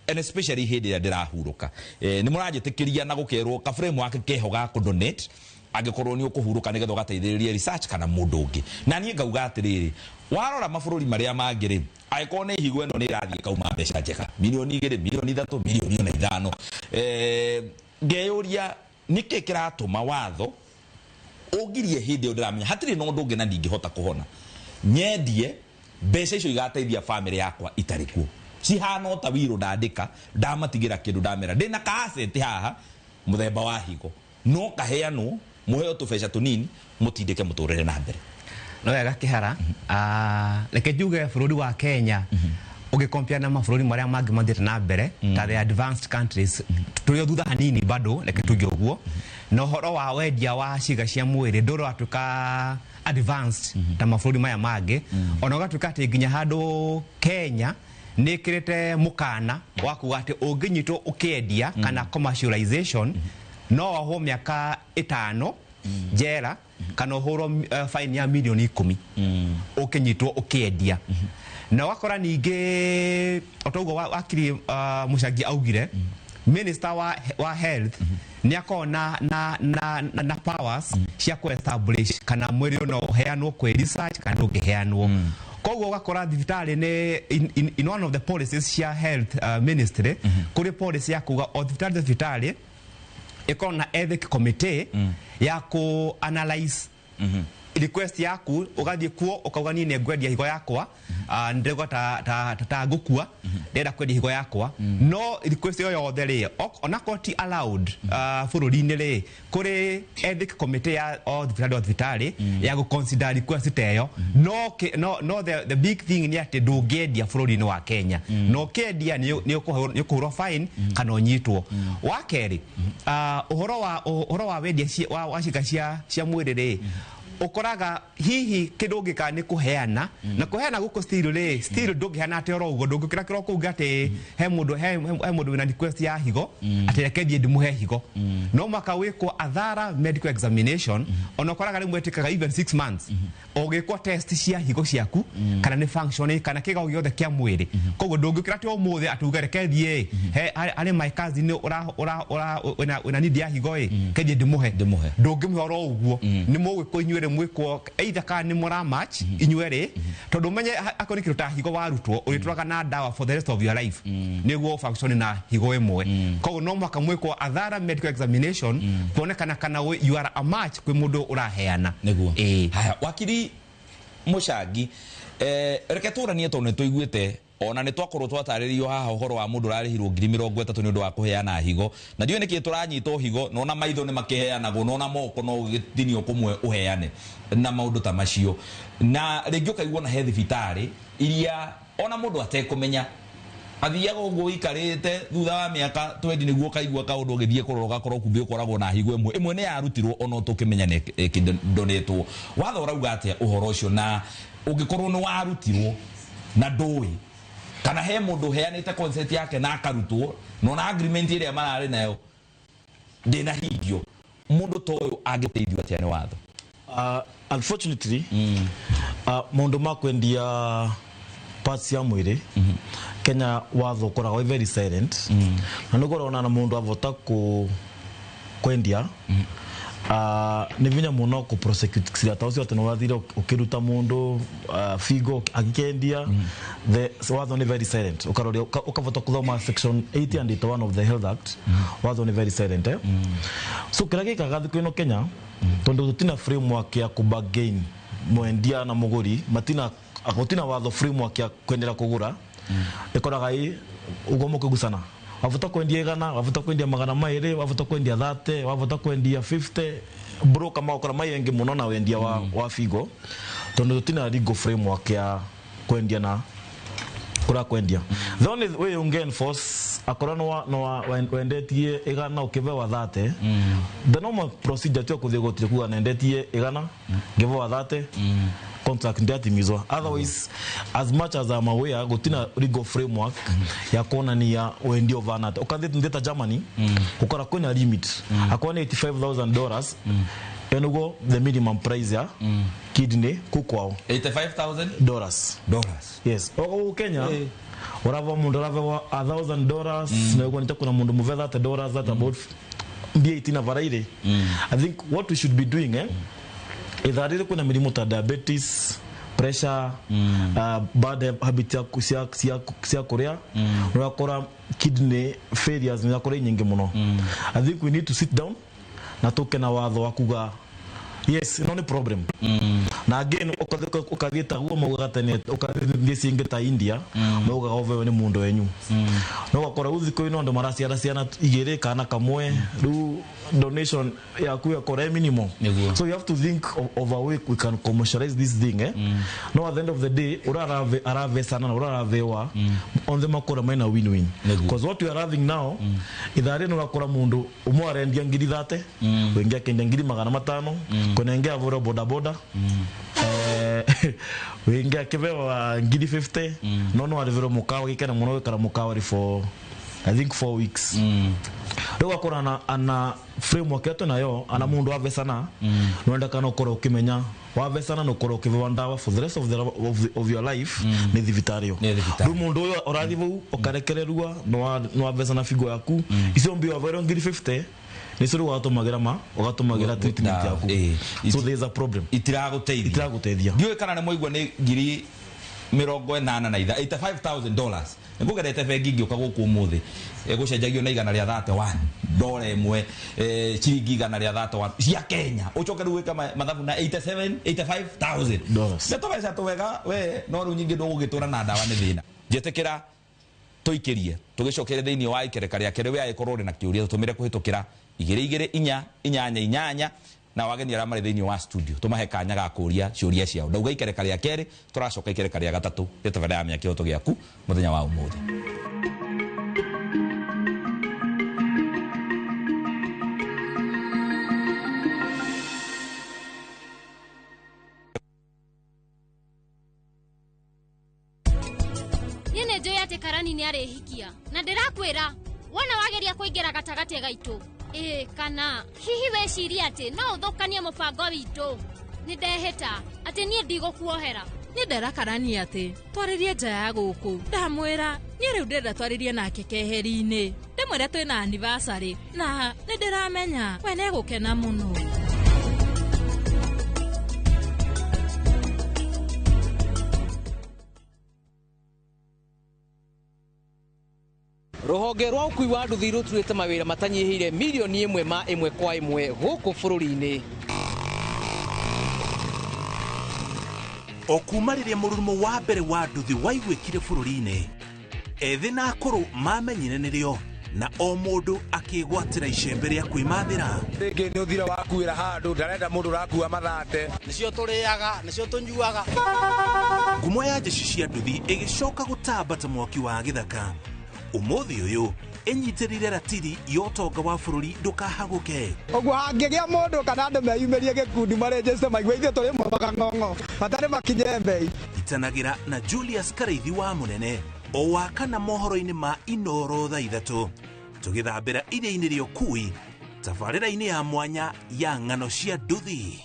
S10: and especially hĩndĩ ĩrĩa ndĩrahurũka, nĩ mũranjĩtĩkĩria na gũkerwo ka frame wake keho ga kũdonate angĩkorwo nĩ ũkũhurũka nĩgetha ũgateithĩrĩrie research kana mũndũ ũngĩ. Na niĩ ngauga atĩrĩrĩ, warora mabũrũri marĩa mangĩ rĩ, angĩkorwo nĩ higo ĩno nĩ ĩrathiĩ ĩkauma mbeca njega, milioni 2, milioni 3, milioni ona 5, ngeyũria nĩkĩ kĩratũma watho ũngirie hĩndĩ ĩyo ndĩramenya hatirĩ na ũndũ ũngĩ na ndingĩhota kũhona, nyendie mbeca icio igateithia famĩlĩ yakwa itarĩ kuo, cihana o ta wiro ndandĩka ndamatigĩra kĩndũ ndamera ndĩna ka asset haha mũthemba wa higo, no kaheanwo muheo tũbeca tũnini mũtindĩke mũtũrĩre na mbere.
S11: No wega Kĩhara, reke njuge bũrũri wa Kenya ũgĩkompia na mabũrũri marĩa mangĩ mathiĩte na mbere ta the advanced countries, tũrĩ o thutha hanini bado, reke tuge ũguo. Na ũhoro wa wendia wa ciĩga cia mwĩrĩ ndũrĩ watuĩka advanced ta mabũrũri maya mangĩ, ona ũgatuĩka atĩ nginya handũ Kenya nĩ ĩkĩrĩte mũkana wa kuga atĩ ũngĩnyitwo ũkĩendia kana commercialization no wohwo mĩaka 5 njera kana ũhũrwo fine ya milioni 10 ũkĩnyitwo ũkĩendia. Na ũgakora ningĩ o ta ũguo wakiri Mũcangi augire, minister wa health nĩ akoragwo na powers cia kũ establish kana mwĩrĩ ũyũ no ũheanwo kwĩ research kana ndũngĩheanwo. Koguo ũgakora thibitarĩ nĩ in one of the policies cia health ministry, kũrĩ policy ya kuga o thibitarĩ ĩkorwo na ethic committee ya ku analyze request yaku, ũgathiĩ kuo ũkauga niĩ nĩ ngwendia higo yakwa, ndĩrauga ta ngũkua ndĩrenda kwendia higo yakwa, no request ĩyo yothe rĩ, onakorwo ti allowed bũrũri-inĩ rĩ, kũrĩ ethic committee ya o thibitarĩ ya gũ consider request ta ĩyo. No the big thing nĩ atĩ ndũngĩendia bũrũri-inĩ wa Kenya, na ũkĩendia nĩ ũkũhũrwo fine kana ũnyitwo. Wa kerĩ, ũhoro wa wendia wa ciĩga cia mwĩrĩ rĩ, ũkoraga hihi kĩndũ ũngĩka nĩ kũheana, na kũheana gũkũ still rĩ, still ndũngĩheana atĩ oro ũguo, ndũngĩũkĩra kĩroko uge atĩ he mũndũ wĩna request ya higo atĩ reke thiĩ ndĩmũhe higo. No mũhaka wĩkwo a thorough medical examination, ona ũkoraga rĩmwe ĩtĩkaga even 6 months ũgĩkwo test cia higo ciaku kana nĩ function kana kĩga o gĩothe kĩa mwĩrĩ. Koguo ndũngĩũkĩra atĩ ũmũthĩ atĩ uge reke thiĩ harĩ my cousin wĩna need ya higo ĩ, ke thiĩ ndĩmũhe, ndũngĩmũhe oro ũguo, nĩ mũgwĩkwo inyuĩ mwĩkwo either kana nĩ mũra match inyuĩ rĩ, tondũ ũmenye akorwo nĩ kĩndũ ta higo warutwo ũrĩtũraga na ndawa for the rest of your life nĩguo function na higo ĩmwe. Koguo no mũhaka mwĩkwo a thorough medical examination kuonekana kana you are a match kwĩ mũndũ ũraheana.
S10: Nĩguo. Haya, wakiri Mũcangi, reke tũranie tondũ nĩ tũiguĩte ona nĩ twakorwo twatarĩrio haha ũhoro wa mũndũ ũrarĩhirwo 30,000 nĩ ũndũ wa kũheana higo, na ndiũĩ nĩkĩ tũranyitwo higo, na ona maitho nĩ makĩheanagwo, na ona moko no ũgĩtinio kũmwe ũheane na maũndũ ta macio. Na rĩngĩ ũkaigua ona he thibitarĩ iria ona mũndũ atekũmenya athiaga ũguo ũikarĩte thutha wa mĩaka 20 nĩguo ũkaigua kaũndũ ũgĩthiĩ kũrora ũgakorwo kumbe ũkoragwo na higo ĩmwe, ĩmwe nĩ yarutirwo ona ũtũkĩmenya nĩ ĩkĩdonĩtwo. Watho ũrauga atĩa ũhoro ũcio, na ũngĩkorwo nĩ warutirwo na ndũĩ kana he mũndũ ũheanĩte consent yake na akarutwo, na ona agreement ĩrĩa mararĩ nayo ndĩnahingio, mũndũ ta ũyũ angĩteithio atĩa nĩ watho?
S7: Unfortunately, maũndũ ma kwendia parts ya mwĩrĩ Kenya watho ũkoragwo wĩ very silent, na nĩ ũkoragwo na mũndũ avota kwendia Nĩ vinya mũno kũ prosecute cira ta ũcio atĩ nĩ wathire ũkĩruta mũndũ figo agĩkendia. The watho nĩ very silent. Ũkaroria ũkavota kũthoma section 80 and 81 of the Health Act, watho nĩ very silent, eh? So kĩrĩa gĩkaga thikũ ĩno Kenya, tondũ tũtina framework ya kũbargain, mwendia na mũgũri matina, gũtina watho framework ya kwendera kũgũra, ĩkoraga ĩ ũguo mũkĩgucana, wavuta kwendia 100, wavuta kwendia 200, wavuta kwendia 30, wavuta kwendia 50. Broker magokora mai muno na wendia wa figo, tondu tutina legal framework ya kwendia na kura kwendia. The only way unge enforce akorwo no wendetie 100 ukivewa 30, the normal procedure tu kuthie gotire kuga nendetie 100 ngivewa 30, contract ndiatimizwa. Otherwise, as much as I'm aware, gutina legal framework ya kuonania wendio vanat. Ukathi ndeta Germany, gukora kwina limit, akorwo ni $85,000, enugo the minimum price ya kidney kukwao.
S10: $85,000
S7: dollars.
S10: Dollars.
S7: Yes. Oko Kenya urava mundu urava $1,000, na uko kuna mundu muvetha $30, that about mbia itina variety. I think what we should be doing, itharire kuna mirimu ta diabetes, pressure, bad habit cia kuria, urakora kidney failures ni akora nyingi muno. I think we need to sit down na tuke na watho wa kuga yes, no ni problem. Na again ukathie taguo maugaga tene, ukathie cingi ta India, maugaga ovewe ni mundu wenyu. No ugakora riu thiku ino andu maraciara ciana igiri kana kamwe, riu donation yaku yakora minimal. So you have to think of a way we can commercialize this thing, eh? No, at the end of the day urarave aravesana na uraravewa on the makora maina win-win, because what we are having now, ithari no urakora mundu umwe arendia ngiri 30, wingi akendia ngiri 500, kuna ingi avura boda boda, wingi akivewa ngiri 50, no ariviro mukawa gikena muno gikara mukawa for I think 4 weeks. Riu akora ana framework yetu nayo ana mundu avesana, nwenda kana ukorwo ukimenya wavesana no ukorwo ukivewa ndawa for the rest of of your life ni thibitari. Riu mundu uyu urathi vau ukarekererua no avesana figo yaku icio mbio avero ngiri 50 nicio riu watumagira ma ugatumagira treatment yaku. So there is a problem. Itiraguteithia.
S10: Ndiũĩ kana nĩ mwaigua nĩ ngiri 85, $85,000 nĩngũgerete bengi ngĩũka gũkũ ũmũthĩ, ĩgũcenjagio na 131 dola ĩmwe, ciringi 131 cia Kenya, ũcoke rĩu wĩke mathabu na 87 $85,000 nĩ tũbeca twega we, no rĩu nyingĩ ndũgũgĩtũra na ndawa nĩ thĩna. Njĩtĩkĩra tũikĩrie tũgĩcokere thĩinĩ wa ikereka rĩa kerĩ. We agĩkorwo ũrĩ na kĩũria tũtũmĩre kũhĩtũkĩra 2 2 4 8 8 na wageni arĩa marĩ thĩinĩ wa studio tũmahe kanya ga kũria ciũria ciao. Ndauga ikereka rĩa kerĩ, tũracoka ikereka rĩa gatatũ rĩa tabarĩra ya Menya Kĩhoto Gĩaku mũthenya wa ũmũthĩ.
S20: Niĩ nĩ njũĩ atĩ Karani nĩ arĩhikia na ndĩrakwĩra wona wageria kũingĩra gatagatĩ gaitũ ĩĩ kana hihi wecirie atĩ no ũthũkanie mũbango witũ, nĩ ndehĩta atĩ niĩ ndigũkuohera.
S12: Nĩ ndera Karani atĩ twarĩrie nja ya gũkũ, ndamwĩra niĩ rĩu ndĩrenda twarĩrie nake keheri-inĩ, ndĩmwĩre twĩna anniversary na nĩ ndĩramenya we nĩegũkena mũno.
S15: Ruhonge rwa ũkui wa nduthi rũturĩte mawĩra matanyihĩire mirioni 1 ma 1 kwa 1 gũkũ bũrũri-inĩ.
S21: O kuma rĩrĩa mũrurumo wa mbere wa nduthi waiguĩkire bũrũri-inĩ, ethĩ na akũrũ mamenyire nĩrĩo na o mũndũ akĩgwatĩra icembe rĩa kwĩmathĩra.
S18: Rĩngĩ nĩ ũthira wakuĩra handũ ndarenda mũndũ ũrakua mathate.
S24: Nĩcio tũrĩaga, nĩcio tũnyuaga.
S21: Ngumo ya jeshi cia nduthi ĩgĩcoka gũtamba ta mwaki wa gĩthaka. Ũmũthĩ ũyũ ĩnyitĩrĩire ratiri ya ũtonga wa bũrũri ndũkahagũke.
S25: Ũguo hangĩgĩa mũndũ kana andũ meyumĩrie gĩkundi marenjeste maigue ithuĩ tũrĩ mũthaka ng'ong'o bata nĩ makinye mbei.
S21: Itanagĩra na Julius Karaithi wa Mũnene o wa kana mohoro-inĩ ma Inoro thaa 3 tũgĩthambĩra iria-inĩ rĩa ũkui tabarĩra-inĩ ya mwanya ya ng'ano cia nduthi.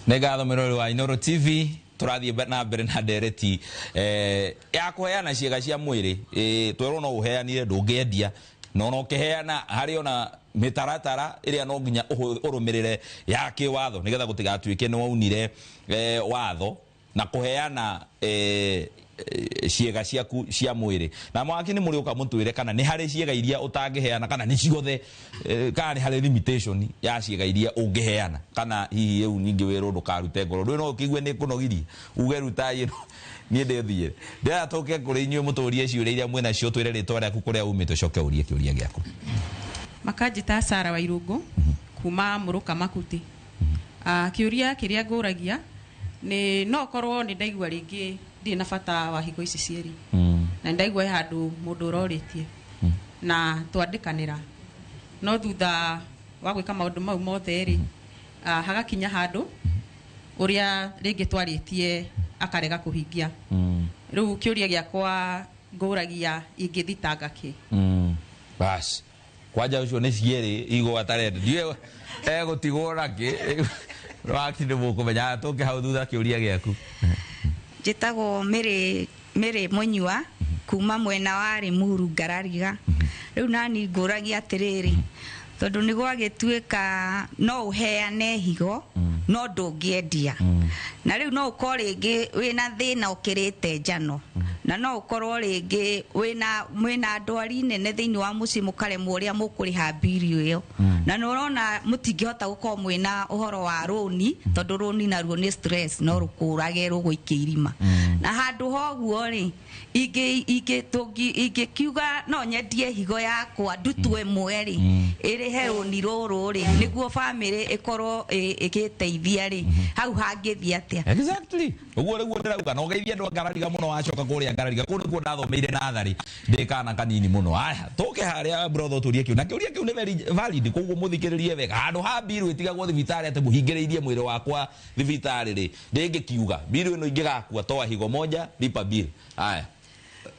S10: Nĩ ngatho mwĩroreri wa Inooro TV, tũrathiĩ na mbere na ndereti ya kũheana ciĩga cia mwĩrĩ. Twerwo no ũheanire, ndũngĩendia, no no ũkĩheana harĩ ona mĩtaratara ĩrĩa no nginya ũrũmĩrĩre ya kĩwatho nĩgetha gũtigatuĩke nĩ waunire watho na kũheana ciĩga ciaku cia mwĩrĩ. Na mwaki nĩ mũrĩũka mũtwĩre kana nĩ harĩ ciĩga iria ũtangĩheana, kana nĩ ciothe, kana nĩ harĩ limitation ya ciĩga iria ũngĩheana, kana hihi rĩu ningĩ wĩrwo ndũkarute ngoro. Ndũĩ no ũkĩigue nĩ kũnogirie uge rutai ĩno niĩ ndĩthiĩre. Ndĩrenda tũke kũrĩ inyuĩ mũtũrie ciũria iria mwĩnacio, twĩre rĩtwa rĩaku, kũrĩa umĩte, ũcoke ũrie kĩũria gĩaku.
S6: Makanjĩta Sara wa Irũngũ kuma Mũrũka Makuti. Kĩũria kĩrĩa ngũragia nĩ no korwo nĩ ndaigua rĩngĩ ndirĩ na bata wa higo ici cierĩ, na ndaigua he handũ mũndũ ũrorĩtie na twandĩkanĩra, no thutha wa gwĩka maũndũ mau mothe rĩ, hagakinya handũ ũrĩa rĩngĩ twarĩtie akarega kũhingia. Rĩu kĩũria gĩakwa ngũragia ingĩthitanga kĩ?
S10: Bas kwanja ũcio nĩ cierĩ igwa atarenda, ndiũĩ egũtigwo nakĩ. Waki nĩ mũkũmenya, tũke hau thutha kĩũria gĩaku.
S13: Njĩtagwo Mĩrĩ Mũnyua kuma mwena wa Limuru Ngarariga. Rĩu nani ngũragia atĩrĩrĩ, tondũ nĩ gwagĩtuĩka no ũheane higo no ndũngĩendia, na rĩu no ũkorwo rĩngĩ wĩna thĩna ũkĩrĩte njano, na no ũkorwo rĩngĩ wĩna ndwari nene thĩinĩ wa mũciĩ, mũkaremwo ũrĩa mũkũrĩha mbiri ĩyo, na nĩ ũrona mũtingĩhota gũkorwo mwĩna ũhoro wa rũni, tondũ rũni naruo nĩ stress, no rũkũrage rũgũikie irima. Na handũ ha ũguo rĩ, ingĩkiuga no nyendie higo yakwa ndutu ĩmwe rĩ, ĩrĩhe rũni rũrũ rĩ, nĩguo bamĩrĩ ĩkorwo ĩgĩteithia rĩ, hau hangĩthiĩ atĩa?
S10: Exactly, ũguo nĩguo ndĩrauga, na ũgeithie andũ a Ngarariga mũno wacoka kũrĩa Ngarariga, kũu nĩkuo ndathomeire natharĩ ndĩ kana kanini mũno. Aya, tũke harĩa brother ũtũrie kĩu, na kĩũria kĩu nĩ very valid, koguo mũthikĩrĩrie wega. Handũ ha mbiru ĩtigagwo thibitarĩ atĩ mũhingĩrĩirie mwĩrĩ wakwa thibitarĩ rĩ, ndĩngĩkiuga mbiru ĩno ingĩgakua toa higo moja lipa bill. Aya,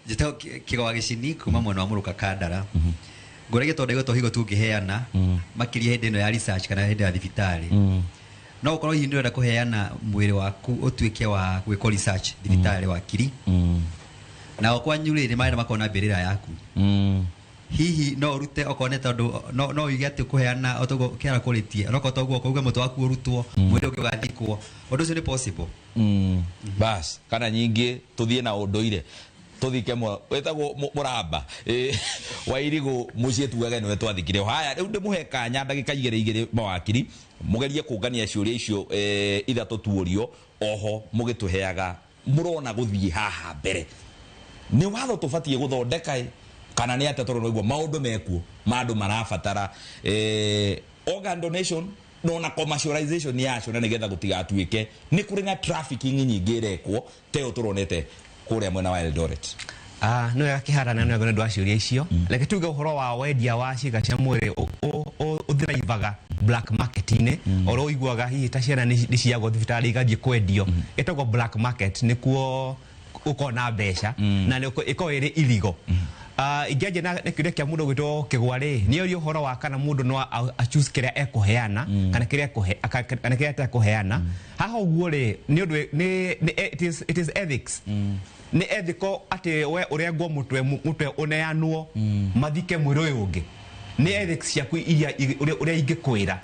S16: njĩtagwo Kĩgwa Gĩcini kuma mwena wa Mũrũka Kandara. Ngũragia tondũ ndaigua to higo tũngĩheana makĩria hĩndĩ ĩno ya research kana hĩndĩ ya thibitarĩ, no ũkorwo hihi nĩũrenda kũheana mwĩrĩ waku ũtuĩke wa gwĩkwo research thibitarĩ wa kiri, na kwanyu rĩ nĩ marenda makona mbĩrĩra yaku, hihi no ũrute okorwo nĩ tondũ no uige atĩ ũkũheana otoguo kĩara kũrĩtie, onokorwo toguo ũkauga mũtwe waku ũrutwo, mwĩrĩ ũngĩ ũgathikwo, ũndũ ũcio nĩ possible?
S10: Bas kana nyingĩ tũthiĩ na ũndũire tũthike wĩtagwo mũramba wa irigũ mũciĩ tugage nĩwe twathikire. Haya, rĩu ndĩmũhe kanya ndagĩka igĩrĩ igĩrĩ mawakiri mũgerie kũngania ciũria icio ithatũ tuũrio oho mũgĩtũheaga mũrona gũthiĩ haha mbere nĩ watho tũbatiĩ gũthondeka kana nĩ atĩa, tondũ nĩguo maũndũ mekuo ma andũ marabatara organ donation no na commercialization yacio, na nĩgetha gũtigatuĩke nĩ kũrĩ na trafficking nyingĩ ĩrekwo teo tũronete kũrĩa mwena wa Eldoret.
S11: No wega kĩhara na nĩ ũndũ wa ciũria icio. Reke tuge ũhoro wa wendia wa ciĩga cia mwĩrĩ ũthiraivaga black market-inĩ, oro ũiguaga hihi ta ciana nĩ ciagwo thibitarĩ igathiĩ kwendio, ĩtagwo black market, nĩkuo ũkona mbeca na ĩkoragwo ĩrĩ illegal. Ingĩanjia na kĩũria kĩa mũndũ gwĩtwo Kĩgwa rĩ, nĩ oria ũhoro wa kana mũndũ no a choose kĩrĩa ekũheana kana kĩrĩa atekũheana. Haha ũguo rĩ, nĩ ũndũ it is ethics. Nĩ ethical atĩ we ũrengwo mũtwe ũneanwo mathike mwĩrĩ ũyũ ũngĩ. Nĩ ethics ciaku iria ũrĩa ingĩkwĩra.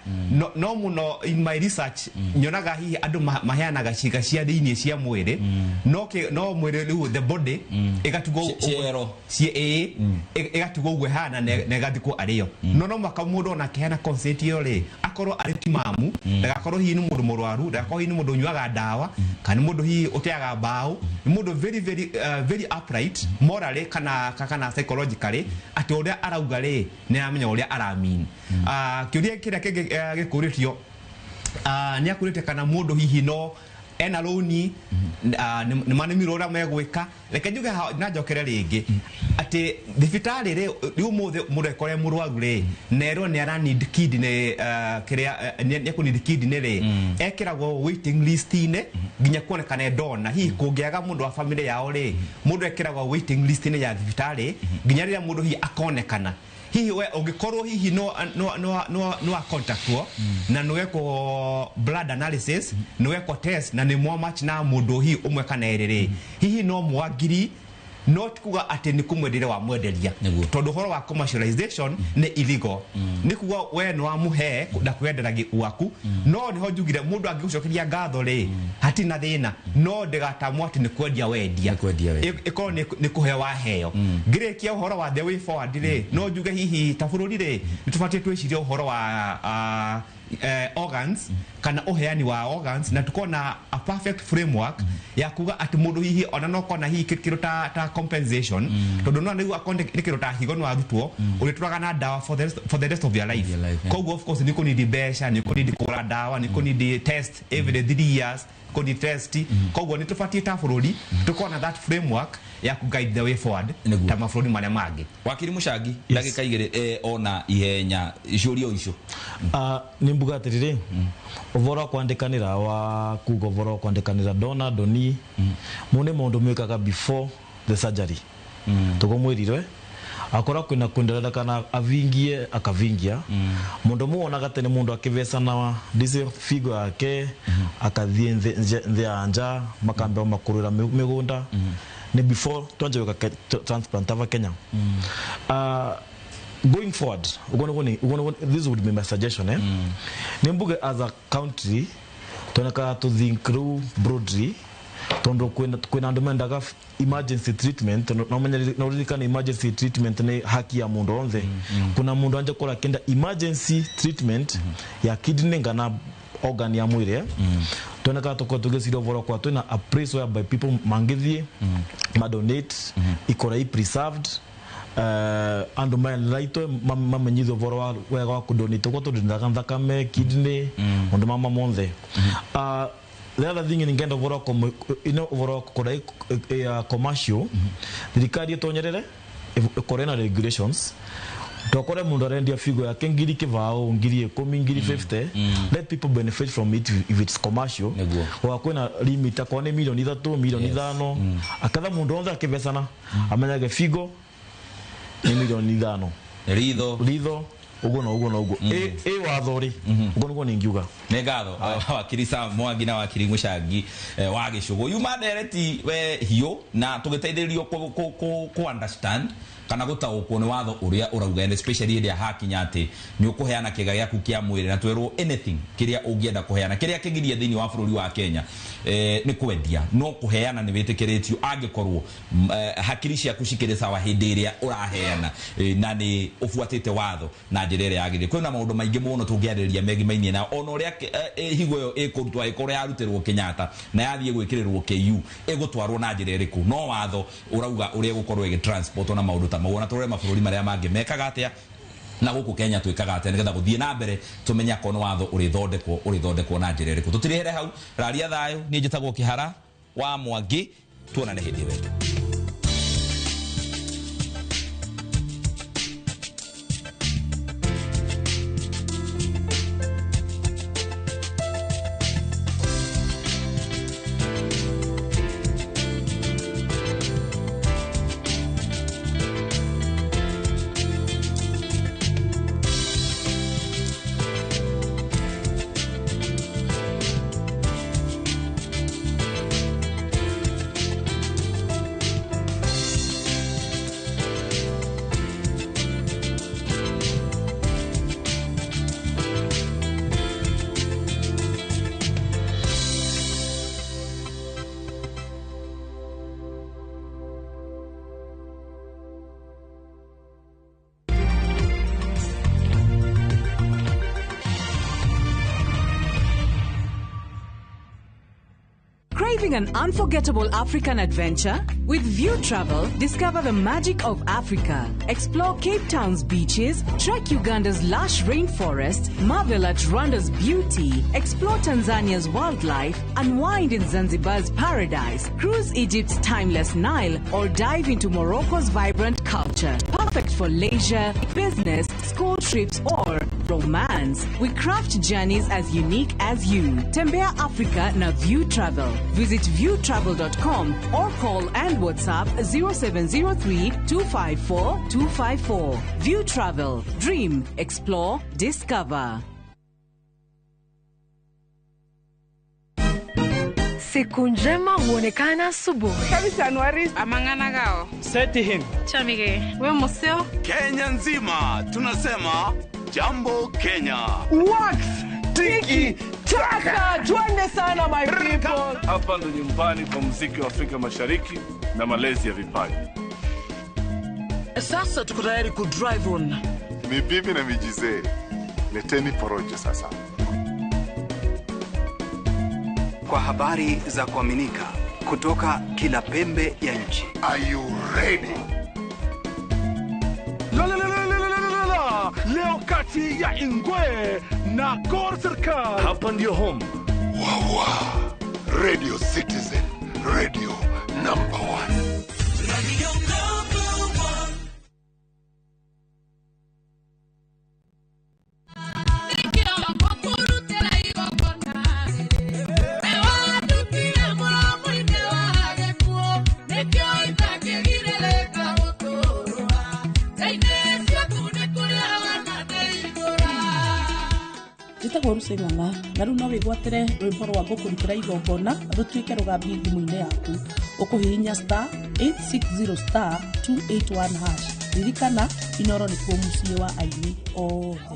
S11: No mũno in my research nyonaga hihi andũ maheanaga ciĩga cia thĩinĩ cia mwĩrĩ, no mwĩrĩ rĩu the body ĩgatigwo ĩgatigwo ũguo ĩhana na ĩgathikwo arĩyo. No mũhaka mũndũ ona akĩheana consent ĩyo rĩ, akorwo arĩ timamu, ndagakorwo hihi nĩ mũndũ mũrwaru, ndagakorwo hihi nĩ mũndũ ũnyuaga ndawa, kana nĩ mũndũ hihi ũteaga mbaũ, nĩ mũndũ very very very upright morally kana psychologically, atĩ ũrĩa arauga rĩ nĩ aramenya ũrĩa aramean. Kĩũria kĩrĩa kĩngĩ gĩkũrĩtio, nĩ akũrĩte kana mũndũ hihi no ena rũni, nĩ manemirwo ũrĩa megwĩka. Reke njuge na njokere rĩngĩ, Atĩ thibitarĩ rĩ, rĩu ũmũthĩ mũndũ ekore mũrwaru rĩ, nerwo nĩ ara need kidney, kĩrĩa nĩ ekũ need kidney rĩ, ekĩragwo waiting list-inĩ nginya kuonekane ndona. Hihi kũngĩaga mũndũ wa family yao rĩ, mũndũ ekĩragwo waiting list-inĩ ya thibitarĩ nginya rĩrĩa mũndũ hihi akonekana. Hihi we ũngĩkorwo hihi no acontactwo na nĩ wekwo blood analysis, nĩ wekwo test na nĩ mwa match na mũndũ hihi ũmwe kana erĩ rĩ, hihi no mwangiri, no ti kuga atĩ nĩ kũmwenderia wa mwenderia, tondũ ũhoro wa commercialization nĩ illegal. Nĩ kuga we nĩ wamũhe ndakwendera gwaku. No nĩho njugire mũndũ angĩgũcokeria ngatho rĩ, hatirĩ na thĩna, no ndĩgatamwo atĩ nĩ kwendia wendia, ĩkorwo nĩ kũhe waheo. Ngĩrĩkia ũhoro wa the way forward rĩ, no njuge hihi ta bũrũri rĩ, nĩ tũbatiĩ twĩcirie ũhoro wa organs kana ũheani wa organs, na tukorwo na a perfect framework ya kuga atĩ mũndũ hihi ona no kona hihi kĩndũ ta compensation, tondũ no nĩguo akorwo nĩ kĩndũ ta higo nĩ warutwo, ũrĩtũraga na ndawa for the rest of your life. Koguo of course nĩ kũnidi mbeca, nĩ kũnidi kũgũra ndawa, nĩ kũnidi test every 3 years, kũnidi test. Koguo nĩ tũbatiĩ ta bũrũri tũkorwo na that framework ya ku guide the way forward ta mabũrũri marĩa mangĩ.
S10: Wakiri Mũcangi, ndagĩka 2, ona ihenya ciũria icio.
S7: Nĩ mbuga atĩrĩrĩ, ũhoro wa kwandĩkanĩra wa kuga ũhoro wa kwandĩkanĩra donor doni mu nĩ maũndũ mwĩkaga before the surgery. Tũkũmwĩrirwe akora kwĩna kwenderera kana avingie akavingia mundu muonaga tene mundu akivecana ndici figo yake akathie nthi ya nja makambia makurura migunda ni before twanje gwika transplant ava Kenya. Going forward, ugono this would be my suggestion, eh, ni mbuge as a country toneka to think through broadly, tondu kwina andu mendaga emergency treatment. No menye no ririkane emergency treatment ni haki ya mundu onthe. Kuna mundu anje kora kenda emergency treatment ya kidney ngana organ ya mwiri, eh? Toneka tuko tugeciria uvoro kwa twina a place whereby people mangithie madonate ikora i preserved, andu maenraitwe mamenyithio uvoro wa wega wa kudonate uguo tondũ thakame, kidney, maundu mama monthe. The other thing ningenda uvoro ino uvoro kora ya commercial, thirikari itonyerere ikore na regulations tokore mundu arendia figo yake 20,000, 10,000, 50,000. Let people benefit from it if it's commercial. Wa kwina limit akorwo nĩ milioni 3, milioni 5, akatha mundu othe akivecana amenyage figo nĩ milioni 5,
S10: ritho
S7: ritho uguo na uguo na uguo ĩ watho rĩ, uguo niguo ningiuga.
S10: Nĩ ngatho wakiri Sam Mwangi na wakiri Mũcangi wa Gĩcũgũ. Yuma ndereti we hiũ na tũgĩteithĩrĩrio ku understand kana gũtaũkwo nĩ watho ũrĩa ũrauga, and especially hĩndĩ ĩrĩa hakinya atĩ nĩ ũkũheana kĩga gĩaku kĩa mwĩrĩ, na twerwo anything kĩrĩa ũngĩenda kũheana kĩrĩa kĩgirie thĩinĩ wa bũrũri wa Kenya nĩ kwendia, no kũheana nĩ wĩtĩkĩrĩtio angĩkorwo hakiri ciaku cikĩrĩ sawa hĩndĩ ĩrĩa ũraheana, na nĩ ũbuatĩte watho na njĩra ĩrĩa yagĩrĩire. Kwĩna maũndũ maingĩ mũno tũngĩarĩrĩria megimainie na ona ũrĩa higo ĩyo ĩkũrutwo ĩkorwo yarutĩrwo Kenyatta na yathiĩ gwĩkĩrĩrwo KU ĩgũtwarwo na njĩra ĩrĩkũ, no watho ũrauga ũrĩa ĩgũkorwo ĩgĩtransport na maũndũ ta mau, ona tũrore mabũrũri marĩa mangĩ mekaga atĩa na gũkũ Kenya twĩkaga atĩa, nĩgetha gũthiĩ na mbere tũmenye akorwo nĩ watho ũrĩthondekwo na njĩra ĩrĩkũ. Tũtirĩhere hau raria thayũ. Niĩ njĩtagwo Kĩhara wa Mwangi, tuonane hĩndĩ ĩyo ĩngĩ.
S8: Craving an unforgettable African adventure? With View Travel, discover the magic of Africa. Explore Cape Town's beaches, trek Uganda's lush rainforest, marvel at Rwanda's beauty, explore Tanzania's wildlife, unwind in Zanzibar's paradise, cruise Egypt's timeless Nile, or dive into Morocco's vibrant culture. Perfect for leisure, business, school trips, or romance. We craft journeys as unique as you. Tembea Africa na View Travel. Visit viewtravel.com or call and WhatsApp 0703 254 254. View Travel. Dream, explore, discover.
S2: Siku njema huonekana asubuhi.
S6: Amang'ana gao.
S3: Seti him.
S6: Chamige. We museo.
S5: Kenya nzima tunasema jambo Kenya.
S3: Wax tiki taka, twende sana my people.
S17: Hapa ndo nyumbani kwa muziki wa Afrika Mashariki na malezi ya vipaji.
S3: Sasa tuko tayari ku drive on.
S19: Ni bibi na mijizee, leteni porojo sasa.
S26: Kwa habari za kuaminika kutoka kila pembe ya nchi.
S19: Are you ready?
S17: La la la la la la la la. Leo kati ya Ingwe na Gor Serikal. Hapa ndio home.
S19: Wawa. Radio Citizen, radio number one.
S27: Radio number one.
S28: Njĩtagwo Lucy Ng'ang'a na rĩu no wĩgwatĩre rwĩmbo rwa ngũkũrutĩra igongona rũtuĩke rũgambi thimũ-inĩ yaku. Ũkũhihinya star 860 star 281 hash. Ririkana, Inoro nĩkuo mũciĩ wa aini othe.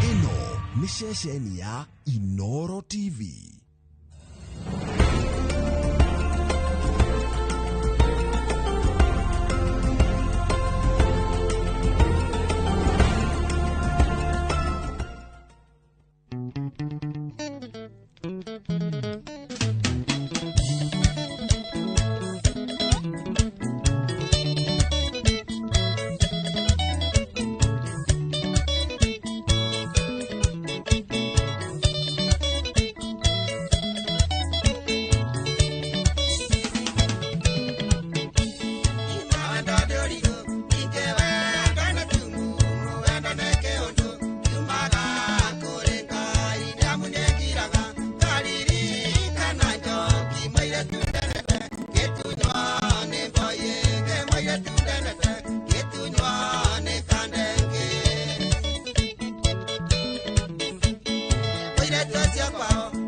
S29: Ĩno nĩ ceceni ya Inoro TV.
S30: Cia kwao.